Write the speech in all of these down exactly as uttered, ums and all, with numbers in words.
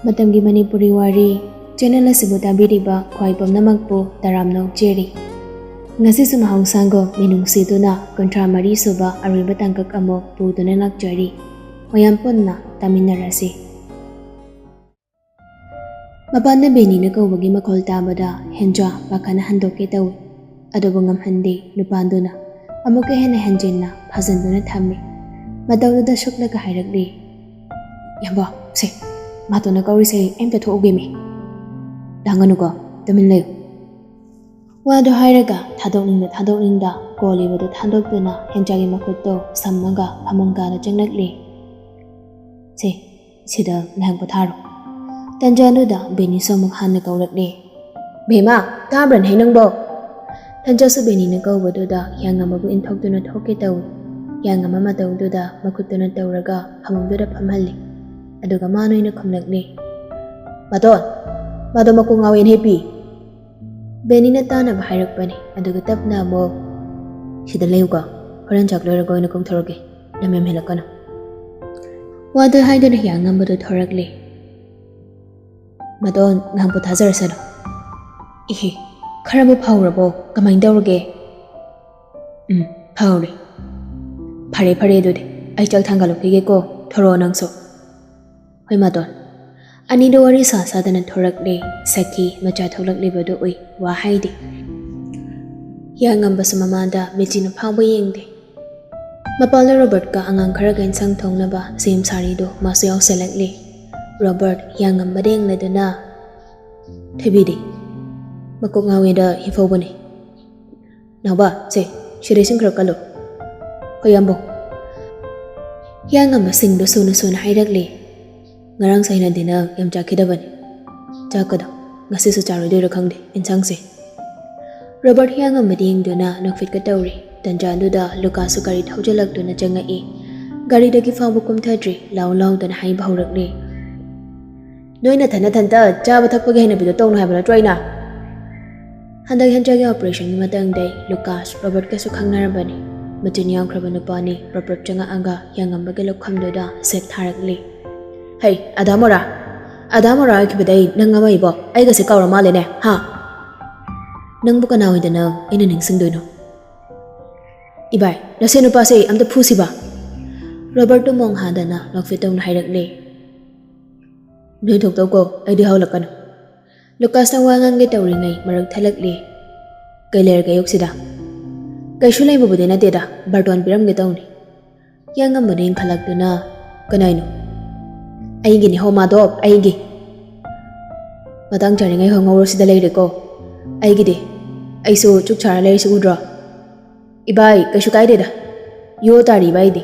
ꯃꯇꯝꯒꯤ ꯃꯅꯤꯄꯨꯔꯤ ꯋꯥꯔꯤ ꯆꯦꯅꯦꯜ ꯑꯁꯤꯕꯨ ꯇꯥꯕꯤꯔꯤꯕ ꯈ꯭ꯋꯥꯏ ꯄꯨꯝꯅꯃꯛꯄꯨ ꯇꯔꯥꯝꯅ ꯑꯣꯛꯆꯔꯤ꯫ ꯉꯁꯤꯁꯨ ꯃꯍꯧꯁꯥꯒꯨꯝ ꯃꯤꯅꯨꯡꯁꯤꯗꯨꯅ ꯀꯨꯟꯊ꯭ꯔꯥ ꯃꯔꯤ ꯁꯨꯕ ꯑꯔꯣꯏꯕ ꯇꯥꯡꯀꯛ ꯑꯃꯨꯛ ꯄꯨꯗꯨꯅ ꯂꯥꯛꯆꯔꯤ꯫ ꯃꯌꯥꯝ ꯄꯨꯟꯅ ꯇꯥꯃꯤꯟꯅꯔꯁꯤ꯫ ꯃꯄꯥꯟꯗ ꯕꯦꯅꯤꯅ ꯀꯧꯕꯒꯤ ꯃꯈꯣꯜ ꯇꯥꯕꯗ ꯍꯦꯟꯖꯥ ꯄꯥꯈꯠꯅ ꯍꯟꯗꯣꯛꯀꯦ ꯇꯧꯏ꯫ ꯑꯗꯨꯕꯨ ꯉꯝꯍꯟꯗꯦ꯫ ꯅꯨꯄꯥꯗꯨꯅ ꯑꯃꯨꯛꯀ ꯍꯦꯟꯅ ꯍꯦꯟꯖꯤꯟꯅ ꯐꯥꯖꯤꯟꯗꯨꯅ ꯊꯝꯃꯤ꯫ ꯃꯇꯧꯗꯨꯗ ꯁꯨꯛꯂꯒ ꯍꯥꯏꯔꯛꯂꯤ, "ꯌꯥꯝꯕꯣ, ꯁꯦ, ꯃꯥꯇꯣꯟꯅ ꯀꯧꯔꯤꯁꯦ, ꯑꯩ ꯑꯝꯇ ꯊꯣꯛꯎꯒꯦꯃꯤ꯫" "ꯂꯥꯡꯒꯅꯨꯀꯣ, ꯇꯨꯃꯤꯟ ꯂꯩꯌꯨ꯫" ꯋꯥꯗꯨ ꯍꯥꯏꯔꯒ ꯊꯥꯗꯣꯛꯅꯤꯡꯗ ꯊꯥꯗꯣꯛꯅꯤꯡꯗ ꯀꯣꯜꯂꯤꯕꯗꯨ ꯊꯥꯗꯣꯛꯇꯨꯅ ꯍꯦꯟꯖꯥꯒꯤ ꯃꯈꯨꯠꯇꯣ ꯁꯝꯃꯒ ꯐꯃꯨꯡ ꯀꯥꯗ ꯆꯪꯂꯛꯂꯤ꯫ "ꯁꯦ, ꯁꯤꯗ ꯉꯥꯏꯍꯥꯛ ꯄꯣꯊꯥꯔꯣ꯫" ꯇꯟꯖꯥꯗꯨꯗ ꯕꯦꯅꯤꯁꯨ ꯑꯃꯨꯛ ꯍꯟꯅ ꯀꯧꯔꯛꯂꯦ꯫ "ꯕꯦꯝꯃ, ꯇꯥꯕ꯭ꯔꯅꯦ ꯅꯪꯕꯣ?" ꯇꯟꯖꯥꯁꯨ ꯕꯦꯅꯤꯅ ꯀꯧꯕꯗꯨꯗ ꯍꯤꯌꯥꯡꯉꯝꯕꯕꯨ ꯏꯟꯊꯣꯛꯇꯨꯅ ꯊꯣꯛꯀꯦ ꯇꯧꯏ꯫ ꯍꯤꯌꯥꯡꯉꯝꯕ ꯃꯇꯧꯗꯨꯗ ꯃꯈꯨꯠꯇꯨꯅ ꯇꯧꯔꯒ ꯐꯃꯨꯡꯗꯨꯗ ꯐꯝꯍꯜꯂꯤ꯫ ꯑꯗꯨꯒ ꯃꯥꯅ ꯑꯣꯏꯅ ꯈꯨꯝꯂꯛꯂꯦ, "ꯃꯥꯇꯣꯟ, ꯃꯥꯗꯣ ꯃꯀꯣꯛ ꯉꯥꯎꯋꯦꯅ ꯍꯤꯞꯄꯤ꯫" ꯕꯦꯅꯤꯅ ꯇꯥꯅꯕ ꯍꯥꯏꯔꯛꯄꯅꯤ꯫ ꯑꯗꯨꯒ ꯇꯞꯅ ꯑꯃꯨꯛ, "ꯁꯤꯗ ꯂꯩꯌꯨꯀꯣ, ꯍꯣꯔꯦꯟ ꯆꯥꯛ ꯂꯣꯏꯔꯒ ꯑꯣꯏꯅ ꯀꯧꯊꯣꯔꯛꯀꯦ, ꯂꯝ ꯌꯥꯝ ꯍꯦꯜꯂꯛꯀꯅꯨ꯫" ꯋꯥꯗꯨ ꯍꯥꯏꯗꯨꯅ ꯍꯤꯌꯥꯡꯉꯝꯕꯗꯨ ꯊꯣꯔꯛꯂꯦ꯫ "ꯃꯥꯇꯣꯟ, ꯉꯥꯏꯍꯥꯛ ꯄꯣꯊꯥꯖꯔꯁꯅꯨ꯫" "ꯏꯍꯦ, ꯈꯔꯕꯨ ꯐꯥꯎꯔꯕꯣ? ꯀꯃꯥꯏꯅ ꯇꯧꯔꯒꯦ?" "ꯎꯝ, ꯐꯥꯎꯔꯦ꯫" "ꯐꯔꯦ, ꯐꯔꯦ, ꯑꯗꯨꯗꯤ ꯑꯩ ꯆꯥꯛ ꯊꯥꯡꯒꯠꯂꯨꯈꯤꯒꯦꯀꯣ, ꯊꯣꯔꯛꯑꯣ ꯅꯪꯁꯨ꯫" "ꯍꯣꯏ, ꯃꯥꯇꯣꯟ꯫" ꯑꯅꯤꯗꯨ ꯋꯥꯔꯤ ꯁꯥ ꯁꯥꯗꯅ ꯊꯣꯔꯛꯂꯦ꯫ ꯁꯈꯤ ꯃꯆꯥ ꯊꯣꯛꯂꯛꯂꯤꯕꯗꯨ ꯎꯏ, ꯋꯥ ꯍꯥꯏꯗꯦ꯫ ꯍꯤꯌꯥꯡꯉꯝꯕꯁꯨ ꯃꯃꯥꯗ ꯃꯤꯠꯆꯤꯅ ꯐꯥꯎꯕ ꯌꯦꯡꯗꯦ꯫ ꯃꯄꯥꯜꯗ ꯔꯣꯕꯔꯠꯀ ꯑꯉꯥꯡ ꯈꯔꯒ ꯏꯟꯁꯥꯡ ꯊꯣꯡꯅꯕ ꯁꯦꯝ ꯁꯥꯔꯤꯗꯨ ꯃꯥꯁꯨ ꯌꯥꯎꯁꯜꯂꯛꯂꯦ꯫ ꯔꯣꯕꯔꯠ ꯍꯤꯌꯥꯡꯉꯝꯕꯗ ꯌꯦꯡꯂꯗꯨꯅ, "ꯊꯣꯏꯕꯤꯗꯤ ꯃꯀꯣꯛ ꯉꯥꯎꯋꯦꯗ ꯍꯤꯐꯧꯕꯅꯦ꯫ ꯅꯥꯎꯕ, ꯁꯦ, ꯁꯤꯗ ꯏꯁꯤꯡ ꯈꯔ ꯀꯜꯂꯨ꯫" "ꯍꯣꯏ, ꯌꯥꯝꯕꯨꯡ꯫" ꯍꯤꯌꯥꯡꯉꯝꯕ ꯁꯤꯡꯗꯨ ꯁꯨꯅ ꯁꯨꯅ ꯍꯩꯔꯛꯂꯦ꯫ "ꯉꯔꯥꯡ ꯁꯥꯏꯅꯗꯤ ꯅꯪ ꯌꯥꯝ ꯆꯥꯈꯤꯗꯕꯅꯤ꯫ ꯆꯥꯛꯀꯗꯣ ꯉꯁꯤꯁꯨ ꯆꯥꯔꯣꯏꯗꯣꯏꯔꯥ ꯈꯪꯗꯦ, ꯏꯟꯁꯥꯡꯁꯦ꯫" ꯔꯣꯕꯔꯠ ꯍꯤꯌꯥꯡꯉꯝꯕꯗ ꯌꯦꯡꯗꯨꯅ ꯅꯣꯛꯐꯦꯠꯀ ꯇꯧꯔꯤ꯫ ꯇꯟꯖꯥꯗꯨꯗ ꯂꯨꯀꯥꯁꯁꯨ ꯒꯥꯔꯤ ꯊꯧꯖꯤꯜꯂꯛꯇꯨꯅ ꯆꯪꯉꯛꯏ꯫ ꯒꯥꯔꯤꯗꯒꯤ ꯐꯥꯎꯕ ꯀꯨꯝꯊꯗ꯭ꯔꯤ, ꯂꯥꯎ ꯂꯥꯎꯗꯅ ꯍꯥꯏꯕ ꯍꯧꯔꯛꯂꯦ꯫ "ꯅꯣꯏ ꯅꯊꯟ ꯅꯊꯟꯇ ꯆꯥꯕ ꯊꯛꯄꯒꯤ ꯍꯩꯅꯕꯤꯗꯣ ꯇꯧꯅꯨ ꯍꯥꯏꯕ ꯅꯠꯇ꯭ꯔꯣ ꯑꯩꯅ?" ꯍꯟꯗꯛ ꯍꯦꯟꯖꯥꯒꯤ ꯑꯣꯄꯔꯦꯁꯟꯒꯤ ꯃꯇꯥꯡꯗꯩ ꯂꯨꯀꯥꯁ ꯔꯣꯕꯔꯠꯀꯁꯨ ꯈꯪꯅꯔꯕꯅꯤ꯫ ꯃꯆꯤꯟ ꯌꯥꯎꯈ꯭ꯔꯕ ꯅꯨꯄꯥꯅꯤ꯫ ꯔꯣꯕꯔꯠ ꯆꯪꯉꯛꯑꯒ ꯍꯤꯌꯥꯡꯉꯝꯕꯒꯤ ꯂꯧꯈꯝꯗꯨꯗ ꯁꯦꯛ ꯊꯥꯔꯛꯂꯤ꯫ "ꯍꯩ, ꯑꯗꯥ ꯃꯣꯔꯥ, ꯑꯗꯥ ꯃꯣꯔꯥ ꯍꯥꯏꯈꯤꯕꯗꯩ ꯅꯪ ꯑꯃ ꯏꯕꯣ ꯑꯩꯒꯁꯦ ꯀꯥꯎꯔ ꯃꯥꯜꯂꯦꯅꯦ, ꯍꯥ? ꯅꯪꯕꯨ ꯀꯅꯥ ꯑꯣꯏꯗꯅ ꯑꯩꯅ ꯅꯤꯡꯁꯤꯡꯗꯣꯏꯅꯣ? ꯏꯕꯥꯏ, ꯅꯁꯦ ꯅꯨꯄꯥꯁꯦ ꯑꯝꯇ ꯐꯨꯁꯤꯕ꯫ ꯔꯣꯕꯔꯠꯇꯨ ꯃꯣꯡ ꯍꯥꯗꯅ ꯅꯣꯛꯐꯦꯠ ꯇꯧꯅ ꯍꯥꯏꯔꯛꯂꯦ꯫ ꯅꯣꯏ ꯊꯣꯛꯇꯧꯀꯣ, ꯑꯩꯗꯤ ꯍꯧꯂꯛꯀꯅꯨ꯫ ꯂꯨꯀꯥꯁꯅ ꯋꯥ ꯉꯥꯡꯒꯦ ꯇꯧꯔꯤꯉꯩ ꯃꯔꯛ ꯊꯠꯂꯛꯂꯦ꯫ ꯀꯩ ꯂꯩꯔꯒꯦ ꯑꯌꯨꯛꯁꯤꯗ? ꯀꯩꯁꯨ ꯂꯩꯕꯕꯨꯗꯤ ꯅꯠꯇꯦꯗ, ꯕꯥꯔꯇꯣꯟ ꯄꯤꯔꯝꯒꯦ ꯇꯧꯅꯤ꯫ ꯍꯤꯌꯥꯡꯉꯝꯕꯅ ꯏꯟꯈꯠꯂꯛꯇꯨꯅ, ꯀꯅꯥꯏꯅꯣ? ꯑꯩꯒꯤꯅꯤ ꯍꯣ ꯃꯥꯗꯣ, ꯑꯩꯒꯤ꯫ ꯃꯇꯥꯡ ꯆꯥꯔꯤꯉꯩ ꯍꯣ ꯉꯧꯔꯣ ꯁꯤꯗ ꯂꯩꯔꯦꯀꯣ꯫ ꯑꯩꯒꯤꯗꯤ꯫ ꯑꯩꯁꯨ ꯆꯨꯛ ꯁꯥꯔ ꯂꯩꯔꯤꯁꯤ ꯎꯗ꯭ꯔꯣ? ꯏꯕꯥꯏ, ꯀꯩꯁꯨ ꯀꯥꯏꯗꯦꯗ꯫ ꯌꯣ ꯇꯥꯔꯤ ꯏꯕꯥꯏꯗꯤ꯫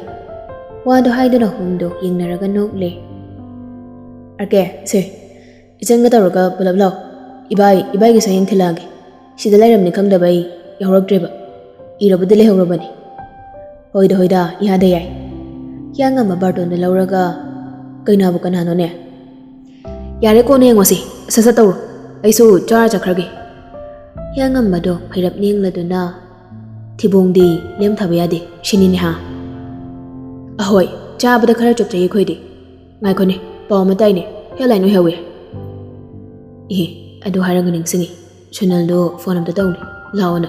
ꯋꯥꯗꯣ ꯍꯥꯏꯗꯨꯅ ꯍꯨꯝꯗꯣ ꯌꯦꯡꯅꯔꯒ ꯅꯣꯛꯂꯦ꯫ ꯑꯥꯔ ꯀꯦ, ꯁꯦ, ꯏꯆꯟꯒ ꯇꯧꯔꯒ ꯄꯨꯂꯞ ꯂꯥꯎ꯫ ꯏꯕꯥꯏ, ꯏꯕꯥꯏꯒꯤꯁꯨ ꯍꯌꯦꯡ ꯊꯤꯜꯂꯛꯑꯒꯦ꯫ ꯁꯤꯗ ꯂꯩꯔꯝꯅꯤ ꯈꯪꯗꯕ ꯑꯩ ꯌꯥꯎꯔꯛꯇ꯭ꯔꯦꯕ꯫ ꯏꯔꯕꯨꯗꯤ ꯂꯩꯍꯧꯔꯕꯅꯤ꯫ ꯍꯣꯏꯗ, ꯍꯣꯏꯗ, ꯏꯌꯥꯗ ꯌꯥꯏ꯫ ꯍꯤꯌꯥꯡꯉꯝꯕ ꯕꯥꯔꯇꯣꯟꯗꯣ ꯂꯧꯔꯒ, ꯀꯩꯅꯥꯕꯨ ꯀꯅꯥꯅꯣꯅꯦ? ꯌꯥꯔꯦ, ꯀꯣꯟꯅ ꯌꯦꯡꯉꯣꯁꯤ꯫ ꯁꯠ ꯁꯠ ꯇꯧꯔꯣ꯫ ꯑꯩꯁꯨ ꯆꯥꯔ ꯆꯠꯈ꯭ꯔꯒꯦ꯫ ꯍꯤꯌꯥꯡꯉꯝꯕꯗꯣ ꯐꯩꯔꯞ ꯌꯦꯡꯂꯗꯨꯅ, ꯊꯤꯕꯣꯡꯗꯤ ꯂꯦꯝꯊꯕ ꯌꯥꯗꯦ, ꯁꯤꯅꯤꯅꯦ ꯍꯥ? ꯑꯍꯣꯏ, ꯆꯥꯕꯗ ꯈꯔ ꯆꯣꯞꯆꯩ ꯑꯩꯈꯣꯏꯗꯤ꯫ ꯉꯥꯏꯈꯣꯅꯦ, ꯄꯥꯎ ꯑꯃ ꯇꯥꯏꯅꯦ, ꯍꯦꯗꯂꯥꯏꯟ ꯑꯣꯏꯍꯧꯋꯦ꯫ ꯏꯍꯦ, ꯑꯗꯨ ꯍꯥꯏꯔꯒ ꯅꯤꯡꯁꯤꯡꯉꯤ, ꯁꯣꯅꯜꯗꯣ ꯐꯣꯟ ꯑꯝꯇ ꯇꯧꯅꯤ, ꯂꯥꯛꯑꯣꯅ꯫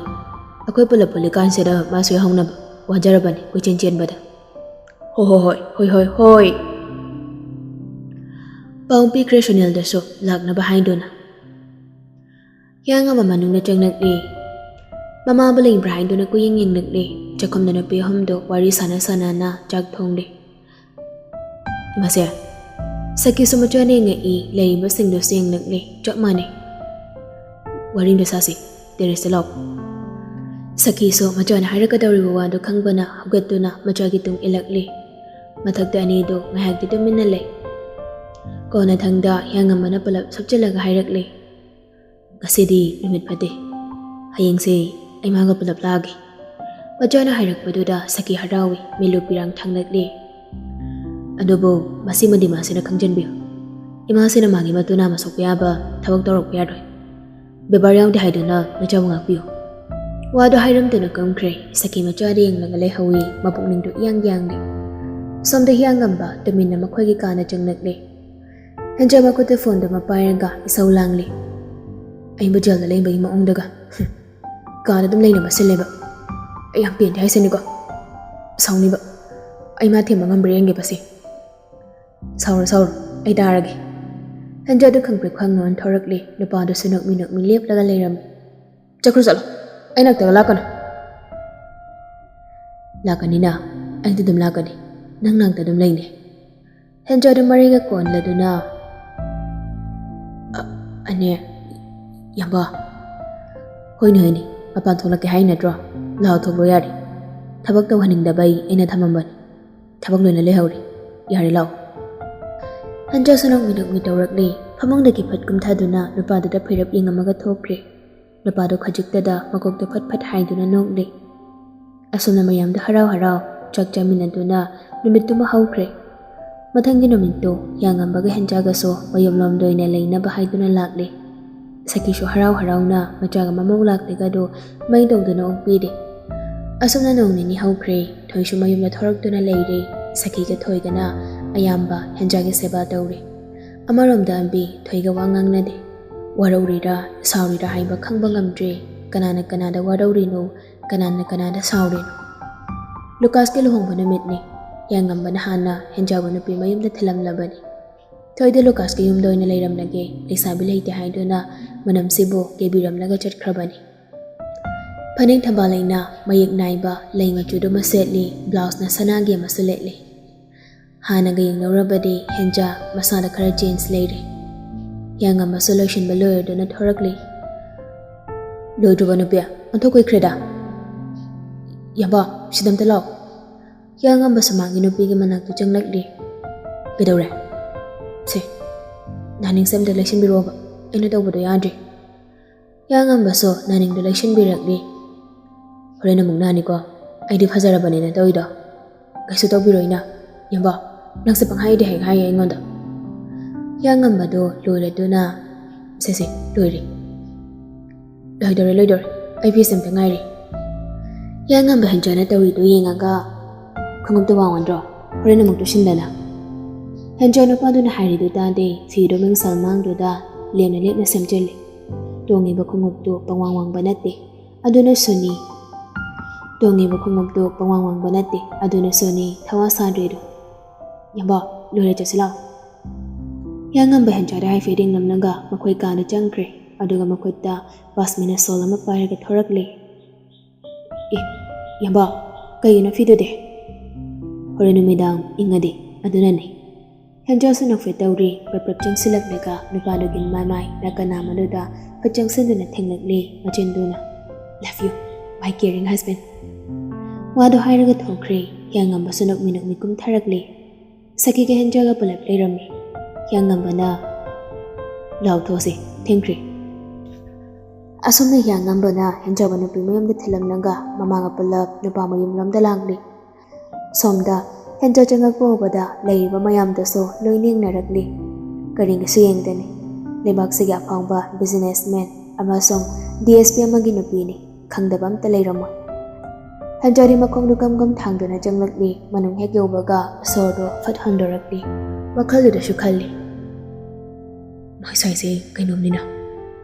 ꯑꯩꯈꯣꯏ ꯄꯨꯂꯞ ꯄꯨꯜꯂꯤꯀꯥꯟꯁꯤꯗ ꯃꯥꯁꯨ ꯌꯥꯎꯍꯧꯅꯕ꯫ ꯋꯥꯖꯔꯕꯅꯤ ꯀꯣꯏꯆꯦꯟ ꯆꯦꯟꯕꯗ꯫ ꯍꯣ ꯍꯣ ꯍꯣꯏ, ꯍꯣꯏ ꯍꯣꯏ ꯍꯣꯏ꯫ ꯄꯥꯎ ꯄꯤꯈ꯭ꯔꯦ ꯁꯣꯅꯜꯗꯁꯨ ꯂꯥꯛꯅꯕ ꯍꯥꯏꯗꯨꯅ꯫ ꯍꯤꯌꯥꯡꯉꯝꯕ ꯃꯅꯨꯡꯗ ꯆꯪꯂꯛꯂꯦ꯫ ꯃꯃꯥꯕꯨ ꯂꯩꯕ꯭ꯔꯥ ꯍꯥꯏꯗꯨꯅ ꯀꯨꯌꯦꯡ ꯌꯦꯡꯂꯛꯂꯦ꯫ ꯆꯥꯛꯈꯨꯝꯗ ꯅꯨꯄꯤ ꯑꯍꯨꯝꯗꯣ ꯋꯥꯔꯤ ꯁꯥꯟꯅ ꯁꯥꯟꯅꯅ ꯆꯥꯛ ꯊꯣꯡꯂꯤ꯫ ꯏꯃꯥꯁꯦ, ꯁꯈꯤꯁꯨ ꯃꯆꯥꯅ ꯌꯦꯡꯉꯛꯏ, ꯂꯩꯔꯤꯕꯁꯤꯡꯗꯨꯁꯨ ꯌꯦꯡꯂꯛꯂꯦ꯫ ꯆꯞ ꯃꯥꯟꯅꯩ꯫ ꯋꯥꯔꯤ ꯑꯝꯇ ꯁꯥꯁꯤ, ꯇꯦꯔꯦꯁꯇ ꯂꯥꯛꯑꯣ꯫ ꯁꯈꯤꯁꯨ ꯃꯆꯥꯅ ꯍꯥꯏꯔꯛꯀꯗꯧꯔꯤꯕ ꯋꯥꯗꯨ ꯈꯪꯕꯅ ꯍꯧꯒꯠꯇꯨꯅ ꯃꯆꯥꯒꯤ ꯇꯨꯡ ꯏꯜꯂꯛꯂꯦ꯫ ꯃꯊꯛꯇ ꯑꯅꯤꯗꯨ ꯉꯥꯏꯍꯥꯛꯇꯤ ꯇꯨꯃꯤꯟꯅ ꯂꯩ꯫ ꯀꯣꯟꯅꯊꯪꯗ ꯍꯤꯌꯥꯡꯉꯝꯕꯅ ꯄꯨꯂꯞ ꯁꯨꯞꯆꯤꯜꯂꯒ ꯍꯥꯏꯔꯛꯂꯦ꯫ ꯉꯁꯤꯗꯤ ꯅꯨꯃꯤꯠ ꯐꯠꯇꯦ꯫ ꯍꯌꯦꯡꯁꯦ ꯑꯩ ꯃꯥꯒ ꯄꯨꯂꯞ ꯂꯥꯛꯑꯒꯦ꯫ ꯃꯆꯥꯅ ꯍꯥꯏꯔꯛꯄꯗꯨꯗ ꯁꯈꯤ ꯍꯔꯥꯎꯏ, ꯃꯤꯠꯂꯨ ꯄꯤꯔꯥꯡ ꯊꯥꯡꯂꯛꯂꯦ꯫ ꯑꯗꯨꯕꯨ ꯃꯁꯤꯃꯗꯤ ꯃꯥꯁꯤꯅ ꯈꯪꯖꯟꯕꯤꯌꯨ꯫ ꯏꯃꯥꯁꯤꯅ ꯃꯥꯒꯤ ꯃꯇꯨ ꯅꯥꯝꯃ ꯁꯣꯛꯄ ꯌꯥꯕ ꯊꯕꯛ ꯇꯧꯔꯛꯄ ꯌꯥꯔꯣꯏ꯫ ꯕꯦꯕꯥꯔ ꯌꯥꯎꯗꯦ ꯍꯥꯏꯗꯨꯅ ꯅꯆꯥꯕꯨ ꯉꯥꯛꯄꯤꯌꯨ꯫ ꯋꯥꯗꯨ ꯍꯥꯏꯔꯝꯗꯨꯅ ꯀꯨꯝꯈ꯭ꯔꯦ꯫ ꯁꯈꯤ ꯃꯆꯥꯗ ꯌꯦꯡꯂꯒ ꯂꯩꯍꯧꯏ, ꯃꯄꯨꯛꯅꯤꯡꯗꯨ ꯏꯌꯥꯡ ꯌꯥꯡꯂꯦ꯫ ꯁꯣꯝꯗ ꯍꯤꯌꯥꯡꯉꯝꯕ ꯇꯨꯃꯤꯟꯅ ꯃꯈꯣꯏꯒꯤ ꯀꯥꯗ ꯆꯪꯂꯛꯂꯦ꯫ ꯍꯦꯟꯖꯥ ꯃꯈꯨꯠꯇ ꯐꯣꯟꯗꯨ ꯑꯃ ꯄꯥꯏꯔꯒ ꯏꯁꯧ ꯂꯥꯡꯂꯤ꯫ ꯑꯩꯕꯨ ꯖꯦꯜꯗ ꯂꯩꯕꯒꯤ ꯃꯑꯣꯡꯗꯒ꯫ ꯍꯨꯝ, ꯀꯥꯗ ꯑꯗꯨꯝ ꯂꯩꯅꯕ ꯁꯤꯜꯂꯦꯕ꯫ ꯑꯩ ꯌꯥꯝ ꯄꯦꯟꯗꯦ ꯍꯥꯏꯁꯤꯅꯤꯀꯣ꯫ ꯁꯥꯎꯅꯤꯕ꯫ ꯑꯩ ꯃꯥ ꯊꯦꯝꯕ ꯉꯝꯕ꯭ꯔꯥ ꯌꯦꯡꯒꯦꯕ ꯁꯤ꯫ ꯁꯥꯎꯔꯣ, ꯁꯥꯎꯔꯣ, ꯑꯩ ꯇꯥꯔꯒꯦ꯫ ꯍꯦꯟꯖꯥꯗꯨ ꯈꯪꯄ꯭ꯔꯦꯛ ꯈꯪꯅ ꯑꯣꯟꯊꯣꯔꯛꯂꯤ꯫ ꯅꯨꯄꯥꯗꯨꯁꯨ ꯅꯣꯛꯃꯤ ꯅꯣꯛꯃꯤ ꯂꯦꯞꯂꯒ ꯂꯩꯔꯝꯃꯤ꯫ "ꯆꯠꯈ꯭ꯔꯣ, ꯆꯠꯂꯣ꯫ ꯑꯩ ꯅꯥꯛꯇꯒ ꯂꯥꯛꯀꯅꯨ꯫" "ꯂꯥꯛꯀꯅꯤꯅ, ꯑꯩꯗꯤ ꯑꯗꯨꯝ ꯂꯥꯛꯀꯅꯤ꯫ ꯅꯪ ꯅꯥꯛꯇ ꯑꯗꯨꯝ ꯂꯩꯅꯤ꯫" ꯍꯦꯟꯖꯥꯗꯨ ꯃꯔꯩꯒ ꯀꯣꯟꯂꯗꯨꯅ, "ꯑ-, ꯑꯅꯦ, ꯌꯥꯝꯕ꯫" "ꯍꯣꯏꯅꯦ, ꯍꯣꯏꯅꯦ, ꯃꯄꯥꯟ ꯊꯣꯛꯂꯛꯀꯦ ꯍꯥꯏ ꯅꯠꯇ꯭ꯔꯣ? ꯂꯥꯛꯑꯣ, ꯊꯣꯛꯂꯣ ꯌꯥꯔꯦ꯫ ꯊꯕꯛ ꯇꯧꯍꯟꯅꯤꯡꯗꯕꯩ ꯑꯩꯅ ꯊꯝꯃꯝꯕꯅꯤ꯫ ꯊꯕꯛ ꯂꯣꯏꯅ ꯂꯩꯍꯧꯔꯦ꯫ ꯌꯥꯔꯦ, ꯂꯥꯛꯑꯣ꯫" ꯍꯦꯟꯖꯥꯁꯨ ꯅꯣꯛꯃꯤ ꯅꯣꯛꯃꯤ ꯇꯧꯔꯛꯂꯤ꯫ ꯐꯃꯨꯡꯗꯒꯤ ꯐꯠ ꯀꯨꯝꯊꯗꯨꯅ ꯅꯨꯄꯥꯗꯨꯗ ꯐꯩꯔꯞ ꯌꯦꯡꯉꯝꯃꯒ ꯊꯣꯛꯈ꯭ꯔꯦ꯫ ꯅꯨꯄꯥꯗꯨ ꯈꯖꯤꯛꯇꯗ ꯃꯀꯣꯛꯇ ꯐꯠ ꯐꯠ ꯍꯥꯏꯗꯨꯅ ꯅꯣꯛꯂꯤ꯫ ꯑꯁꯨꯝꯅ ꯃꯌꯥꯝꯗꯨ ꯍꯔꯥꯎ ꯍꯔꯥꯎ ꯆꯥꯛ ꯆꯥꯃꯤꯟꯅꯗꯨꯅ ꯅꯨꯃꯤꯠꯇꯨꯃ ꯍꯧꯈ꯭ꯔꯦ꯫ ꯃꯊꯪꯒꯤ ꯅꯨꯃꯤꯠꯇꯨ ꯌꯥꯉꯝꯕꯒ ꯍꯦꯟꯖꯥꯒꯁꯨ ꯃꯌꯨꯝꯂꯣꯝꯗ ꯑꯣꯏꯅ ꯂꯩꯅꯕ ꯍꯥꯏꯗꯨꯅ ꯂꯥꯛꯂꯦ꯫ ꯁꯈꯤꯁꯨ ꯍꯔꯥꯎ ꯍꯔꯥꯎꯅ ꯃꯆꯥꯒ ꯃꯃꯧ ꯂꯥꯛꯂꯤꯒꯗꯨ ꯃꯩ ꯇꯧꯗꯨꯅ ꯑꯣꯛꯄꯤꯔꯦ꯫ ꯑꯁꯨꯝꯅ ꯅꯣꯡ ꯅꯤꯅꯤ ꯍꯧꯈ꯭ꯔꯦ꯫ ꯊꯣꯏꯁꯨ ꯃꯌꯨꯝꯗ ꯊꯣꯔꯛꯇꯨꯅ ꯂꯩꯔꯦ꯫ ꯁꯈꯤꯒ ꯊꯣꯏꯒꯅ ꯑꯌꯥꯝꯕ ꯍꯦꯟꯖꯥꯒꯤ ꯁꯦꯕꯥ ꯇꯧꯔꯦ꯫ ꯑꯃꯔꯣꯝꯗ ꯑꯝꯕꯤ ꯊꯣꯏꯒ ꯋꯥ ꯉꯥꯡꯅꯗꯦ꯫ ꯋꯥꯔꯧꯔꯤꯔꯥ ꯁꯥꯎꯔꯤꯔꯥ ꯍꯥꯏꯕ ꯈꯪꯕ ꯉꯝꯗ꯭ꯔꯦ꯫ ꯀꯅꯥꯅ ꯀꯅꯥꯗ ꯋꯥꯔꯧꯔꯤꯅꯣ, ꯀꯅꯥꯅ ꯀꯅꯥꯗ ꯁꯥꯎꯔꯤꯅꯣ? ꯂꯨꯀꯥꯁꯀꯤ ꯂꯨꯍꯣꯡꯕ ꯅꯨꯃꯤꯠꯅꯤ꯫ ꯌꯥꯉꯝꯕꯅ ꯍꯥꯟꯅ ꯍꯦꯟꯖꯥꯕꯨ ꯅꯨꯄꯤ ꯃꯌꯨꯝꯗ ꯊꯤꯜꯂꯝꯂꯕꯅꯤ꯫ ꯊꯣꯏꯗꯤ ꯂꯨꯀꯥꯁꯀꯤ ꯌꯨꯝꯗ ꯑꯣꯏꯅ ꯂꯩꯔꯝꯂꯒꯦ, ꯂꯩꯁꯥꯕꯤ ꯂꯩꯇꯦ ꯍꯥꯏꯗꯨꯅ ꯃꯅꯝꯁꯤꯕꯨ ꯀꯦꯕꯤꯔꯝꯂꯒ ꯆꯠꯈ꯭ꯔꯕꯅꯤ꯫ ꯐꯅꯦꯛ ꯊꯝꯕꯥꯜ ꯂꯩꯅ ꯃꯌꯦꯛ ꯅꯥꯏꯕ ꯂꯩ ꯃꯆꯨꯗꯨꯃ ꯁꯦꯠꯂꯤ, ꯕ꯭ꯂꯥꯎꯁꯅ ꯁꯅꯥꯒꯤ ꯑꯃꯁꯨ ꯂꯤꯠꯂꯤ꯫ ꯍꯥꯟꯅꯒ ꯌꯦꯡꯅꯧꯔꯕꯗꯤ ꯍꯦꯟꯖꯥ ꯃꯁꯥꯗ ꯈꯔ ꯆꯦꯟꯖ ꯂꯩꯔꯦ꯫ ꯌꯥꯉꯝꯕꯁꯨ ꯂꯣꯏꯁꯤꯟꯕ ꯂꯣꯏꯔꯗꯨꯅ ꯊꯣꯔꯛꯂꯤ꯫ "ꯂꯣꯏꯗ꯭ꯔꯤꯕꯣ ꯅꯨꯄꯤ? ꯑꯣꯟꯊꯣꯛ ꯀꯨꯏꯈ꯭ꯔꯦꯗ꯫" "ꯌꯥꯕ, ꯁꯤꯗ ꯑꯝꯇ ꯂꯥꯛꯑꯣ꯫" ꯌꯥꯉꯝꯕꯁꯨ ꯃꯥꯒꯤ ꯅꯨꯄꯤꯒꯤ ꯃꯅꯥꯛꯇ ꯆꯪꯂꯛꯂꯤ꯫ "ꯀꯩꯗꯧꯔꯦ?" "ꯁꯦ, ꯅꯥꯅꯤꯡꯁꯦ ꯑꯝꯇ ꯂꯩꯁꯤꯟꯕꯤꯔꯛꯑꯣꯕ, ꯑꯩꯅ ꯇꯧꯕꯗꯣ ꯌꯥꯗ꯭ꯔꯤ꯫" ꯌꯥꯉꯝꯕꯁꯨ ꯅꯥꯅꯤꯡꯗꯨ ꯂꯩꯁꯤꯟꯕꯤꯔꯛꯂꯤ꯫ "ꯍꯣꯔꯦꯟ ꯑꯃꯨꯛ ꯅꯥꯅꯤꯀꯣ, ꯑꯩꯗꯤ ꯐꯖꯔꯕꯅꯤꯅ ꯇꯧꯔꯤꯗꯣ꯫ ꯀꯩꯁꯨ ꯇꯧꯕꯤꯔꯣꯏꯅ꯫ ꯌꯥꯝꯕ, ꯅꯪꯁꯦ ꯄꯪꯍꯥꯏꯗꯤ ꯍꯦꯛ ꯍꯥꯏꯌꯦ ꯑꯩꯉꯣꯟꯗ꯫" ꯌꯥꯉꯝꯕꯗꯣ ꯂꯣꯏꯔꯗꯨꯅ, "ꯁꯦ, ꯁꯦ, ꯂꯣꯏꯔꯦ꯫ ꯂꯣꯏꯗꯧꯔꯦ, ꯂꯣꯏꯗꯧꯔꯦ꯫ ꯑꯩ ꯄꯤꯁ ꯑꯝꯇ ꯉꯥꯏꯔꯦ꯫" ꯌꯥꯉꯝꯕ ꯍꯦꯟꯖꯥꯅ ꯇꯧꯔꯤꯗꯨ ꯌꯦꯡꯉꯒ, "ꯈꯣꯡꯎꯞꯇꯨ ꯋꯥꯡꯃꯟꯗ꯭ꯔꯣ? ꯍꯣꯔꯦꯟ ꯑꯃꯨꯛ ꯇꯨꯁꯤꯟꯗꯅ꯫" ꯍꯦꯟꯖꯥ ꯅꯨꯄꯥꯗꯨꯅ ꯍꯥꯏꯔꯤꯗꯨ ꯇꯥꯗꯦ꯫ ꯐꯤꯗꯨ ꯃꯤꯡꯁꯦꯜ ꯃꯥꯡꯗꯨꯗ ꯂꯦꯝꯅ ꯂꯦꯞꯅ ꯁꯦꯝꯖꯤꯜꯂꯤ꯫ ꯇꯣꯡꯉꯤꯕ ꯈꯣꯡꯎꯞꯇꯨ ꯄꯪꯋꯥꯡ ꯋꯥꯡꯕ ꯅꯠꯇꯦ꯫ ꯑꯗꯨꯅꯁꯨꯅꯤ꯫ ꯇꯣꯡꯉꯤꯕ ꯈꯣꯡꯎꯞꯇꯨ ꯄꯪꯋꯥꯡ ꯋꯥꯡꯕ ꯅꯠꯇꯦ꯫ ꯑꯗꯨꯅꯁꯨꯅꯤ ꯊꯋꯥ ꯁꯥꯗ꯭ꯔꯤꯗꯨ꯫ "ꯌꯥꯝꯕ, ꯂꯣꯏꯔꯦ, ꯆꯠꯁꯤ ꯂꯥꯛꯑꯣ꯫" ꯍꯤꯌꯥꯡꯉꯝꯕ ꯍꯦꯟꯖꯥꯗ ꯍꯥꯏꯐꯦꯠ ꯌꯦꯡꯂꯝꯂꯒ ꯃꯈꯣꯏ ꯀꯥꯗ ꯆꯪꯈ꯭ꯔꯦ꯫ ꯑꯗꯨꯒ ꯃꯈꯨꯠꯇ ꯄꯥꯁꯃꯤꯅ ꯁꯣꯜ ꯑꯃ ꯄꯥꯏꯔꯒ ꯊꯣꯔꯛꯂꯦ꯫ "ꯑꯦ, ꯌꯥꯝꯕ, ꯀꯩꯒꯤꯅꯣ ꯐꯤꯗꯨꯗꯤ?" "ꯍꯣꯔꯦꯟ ꯅꯨꯃꯤꯗꯥꯡ ꯏꯪꯉꯗꯤ, ꯑꯗꯨꯅꯅꯤ꯫" ꯍꯦꯟꯖꯥꯁꯨ ꯅꯣꯛꯐꯦꯠ ꯇꯧꯔꯤ꯫ ꯄ꯭ꯔꯞ ꯄ꯭ꯔꯞ ꯆꯪꯁꯤꯜꯂꯛꯂꯒ ꯅꯨꯄꯥꯗꯨꯒꯤ ꯃꯃꯥꯏ ꯅꯥꯀꯟ ꯑꯃꯗꯨꯗ ꯐꯠ ꯆꯪꯁꯤꯟꯗꯨꯅ ꯊꯦꯡꯂꯛꯂꯤ ꯃꯆꯤꯟꯗꯨꯅ꯫ "Love you, my caring husband." ꯋꯥꯗꯣ ꯍꯥꯏꯔꯒ ꯊꯣꯛꯈ꯭ꯔꯦ꯫ ꯍꯤꯌꯥꯡꯉꯝꯕꯁꯨ ꯅꯣꯛꯃꯤ ꯅꯣꯛꯃꯤ ꯀꯨꯝꯊꯔꯛꯂꯦ꯫ ꯁꯈꯤꯒ ꯍꯦꯟꯖꯥꯒ ꯄꯨꯂꯞ ꯂꯩꯔꯝꯃꯤ꯫ ꯍꯤꯌꯥꯡꯉꯝꯕꯅ, "ꯂꯥꯎꯊꯣꯛꯑꯁꯤ, ꯊꯦꯡꯈ꯭ꯔꯦ꯫" ꯑꯁꯨꯝꯅ ꯍꯤꯌꯥꯡꯉꯝꯕꯅ ꯍꯦꯟꯖꯥꯕ ꯅꯨꯄꯤ ꯃꯌꯨꯝꯗ ꯊꯤꯜꯂꯝꯂꯒ ꯃꯃꯥꯒ ꯄꯨꯂꯞ ꯅꯨꯄꯥ ꯃꯌꯨꯝꯂꯣꯝꯗ ꯂꯥꯛꯂꯤ꯫ ꯁꯣꯝꯗ ꯍꯦꯟꯖꯥ ꯆꯪꯉꯛꯄ ꯎꯕꯗ ꯂꯩꯔꯤꯕ ꯃꯌꯥꯝꯗꯨꯁꯨ ꯂꯣꯏ ꯌꯦꯡꯅꯔꯛꯂꯤ꯫ ꯀꯔꯤꯒꯤꯁꯨ ꯌꯦꯡꯗꯅꯤ꯫ ꯂꯩꯕꯥꯛꯁꯤꯒꯤ ꯑꯐꯥꯎꯕ businessman ꯑꯃꯁꯨꯡ D S P ꯑꯃꯒꯤ ꯅꯨꯄꯤꯅꯤ꯫ ꯈꯪꯗꯕ ꯑꯝꯇ ꯂꯩꯔꯝꯃꯣꯏ꯫ ꯍꯦꯟꯖꯥꯗꯤ ꯃꯈꯣꯡꯗꯨ ꯒꯝ ꯒꯝ ꯊꯥꯡꯗꯨꯅ ꯆꯪꯂꯛꯂꯤ꯫ ꯃꯅꯨꯡ ꯍꯦꯛ ꯌꯧꯕꯒ ꯁꯣꯔꯗꯨ ꯐꯠ ꯍꯣꯟꯗꯣꯔꯛꯂꯤ꯫ ꯋꯥꯈꯜꯗꯨꯗꯁꯨ ꯈꯜꯂꯤ, "ꯃꯣꯏ ꯁ꯭ꯋꯥꯏꯁꯦ ꯀꯩꯅꯣꯝꯅꯤꯅ꯫"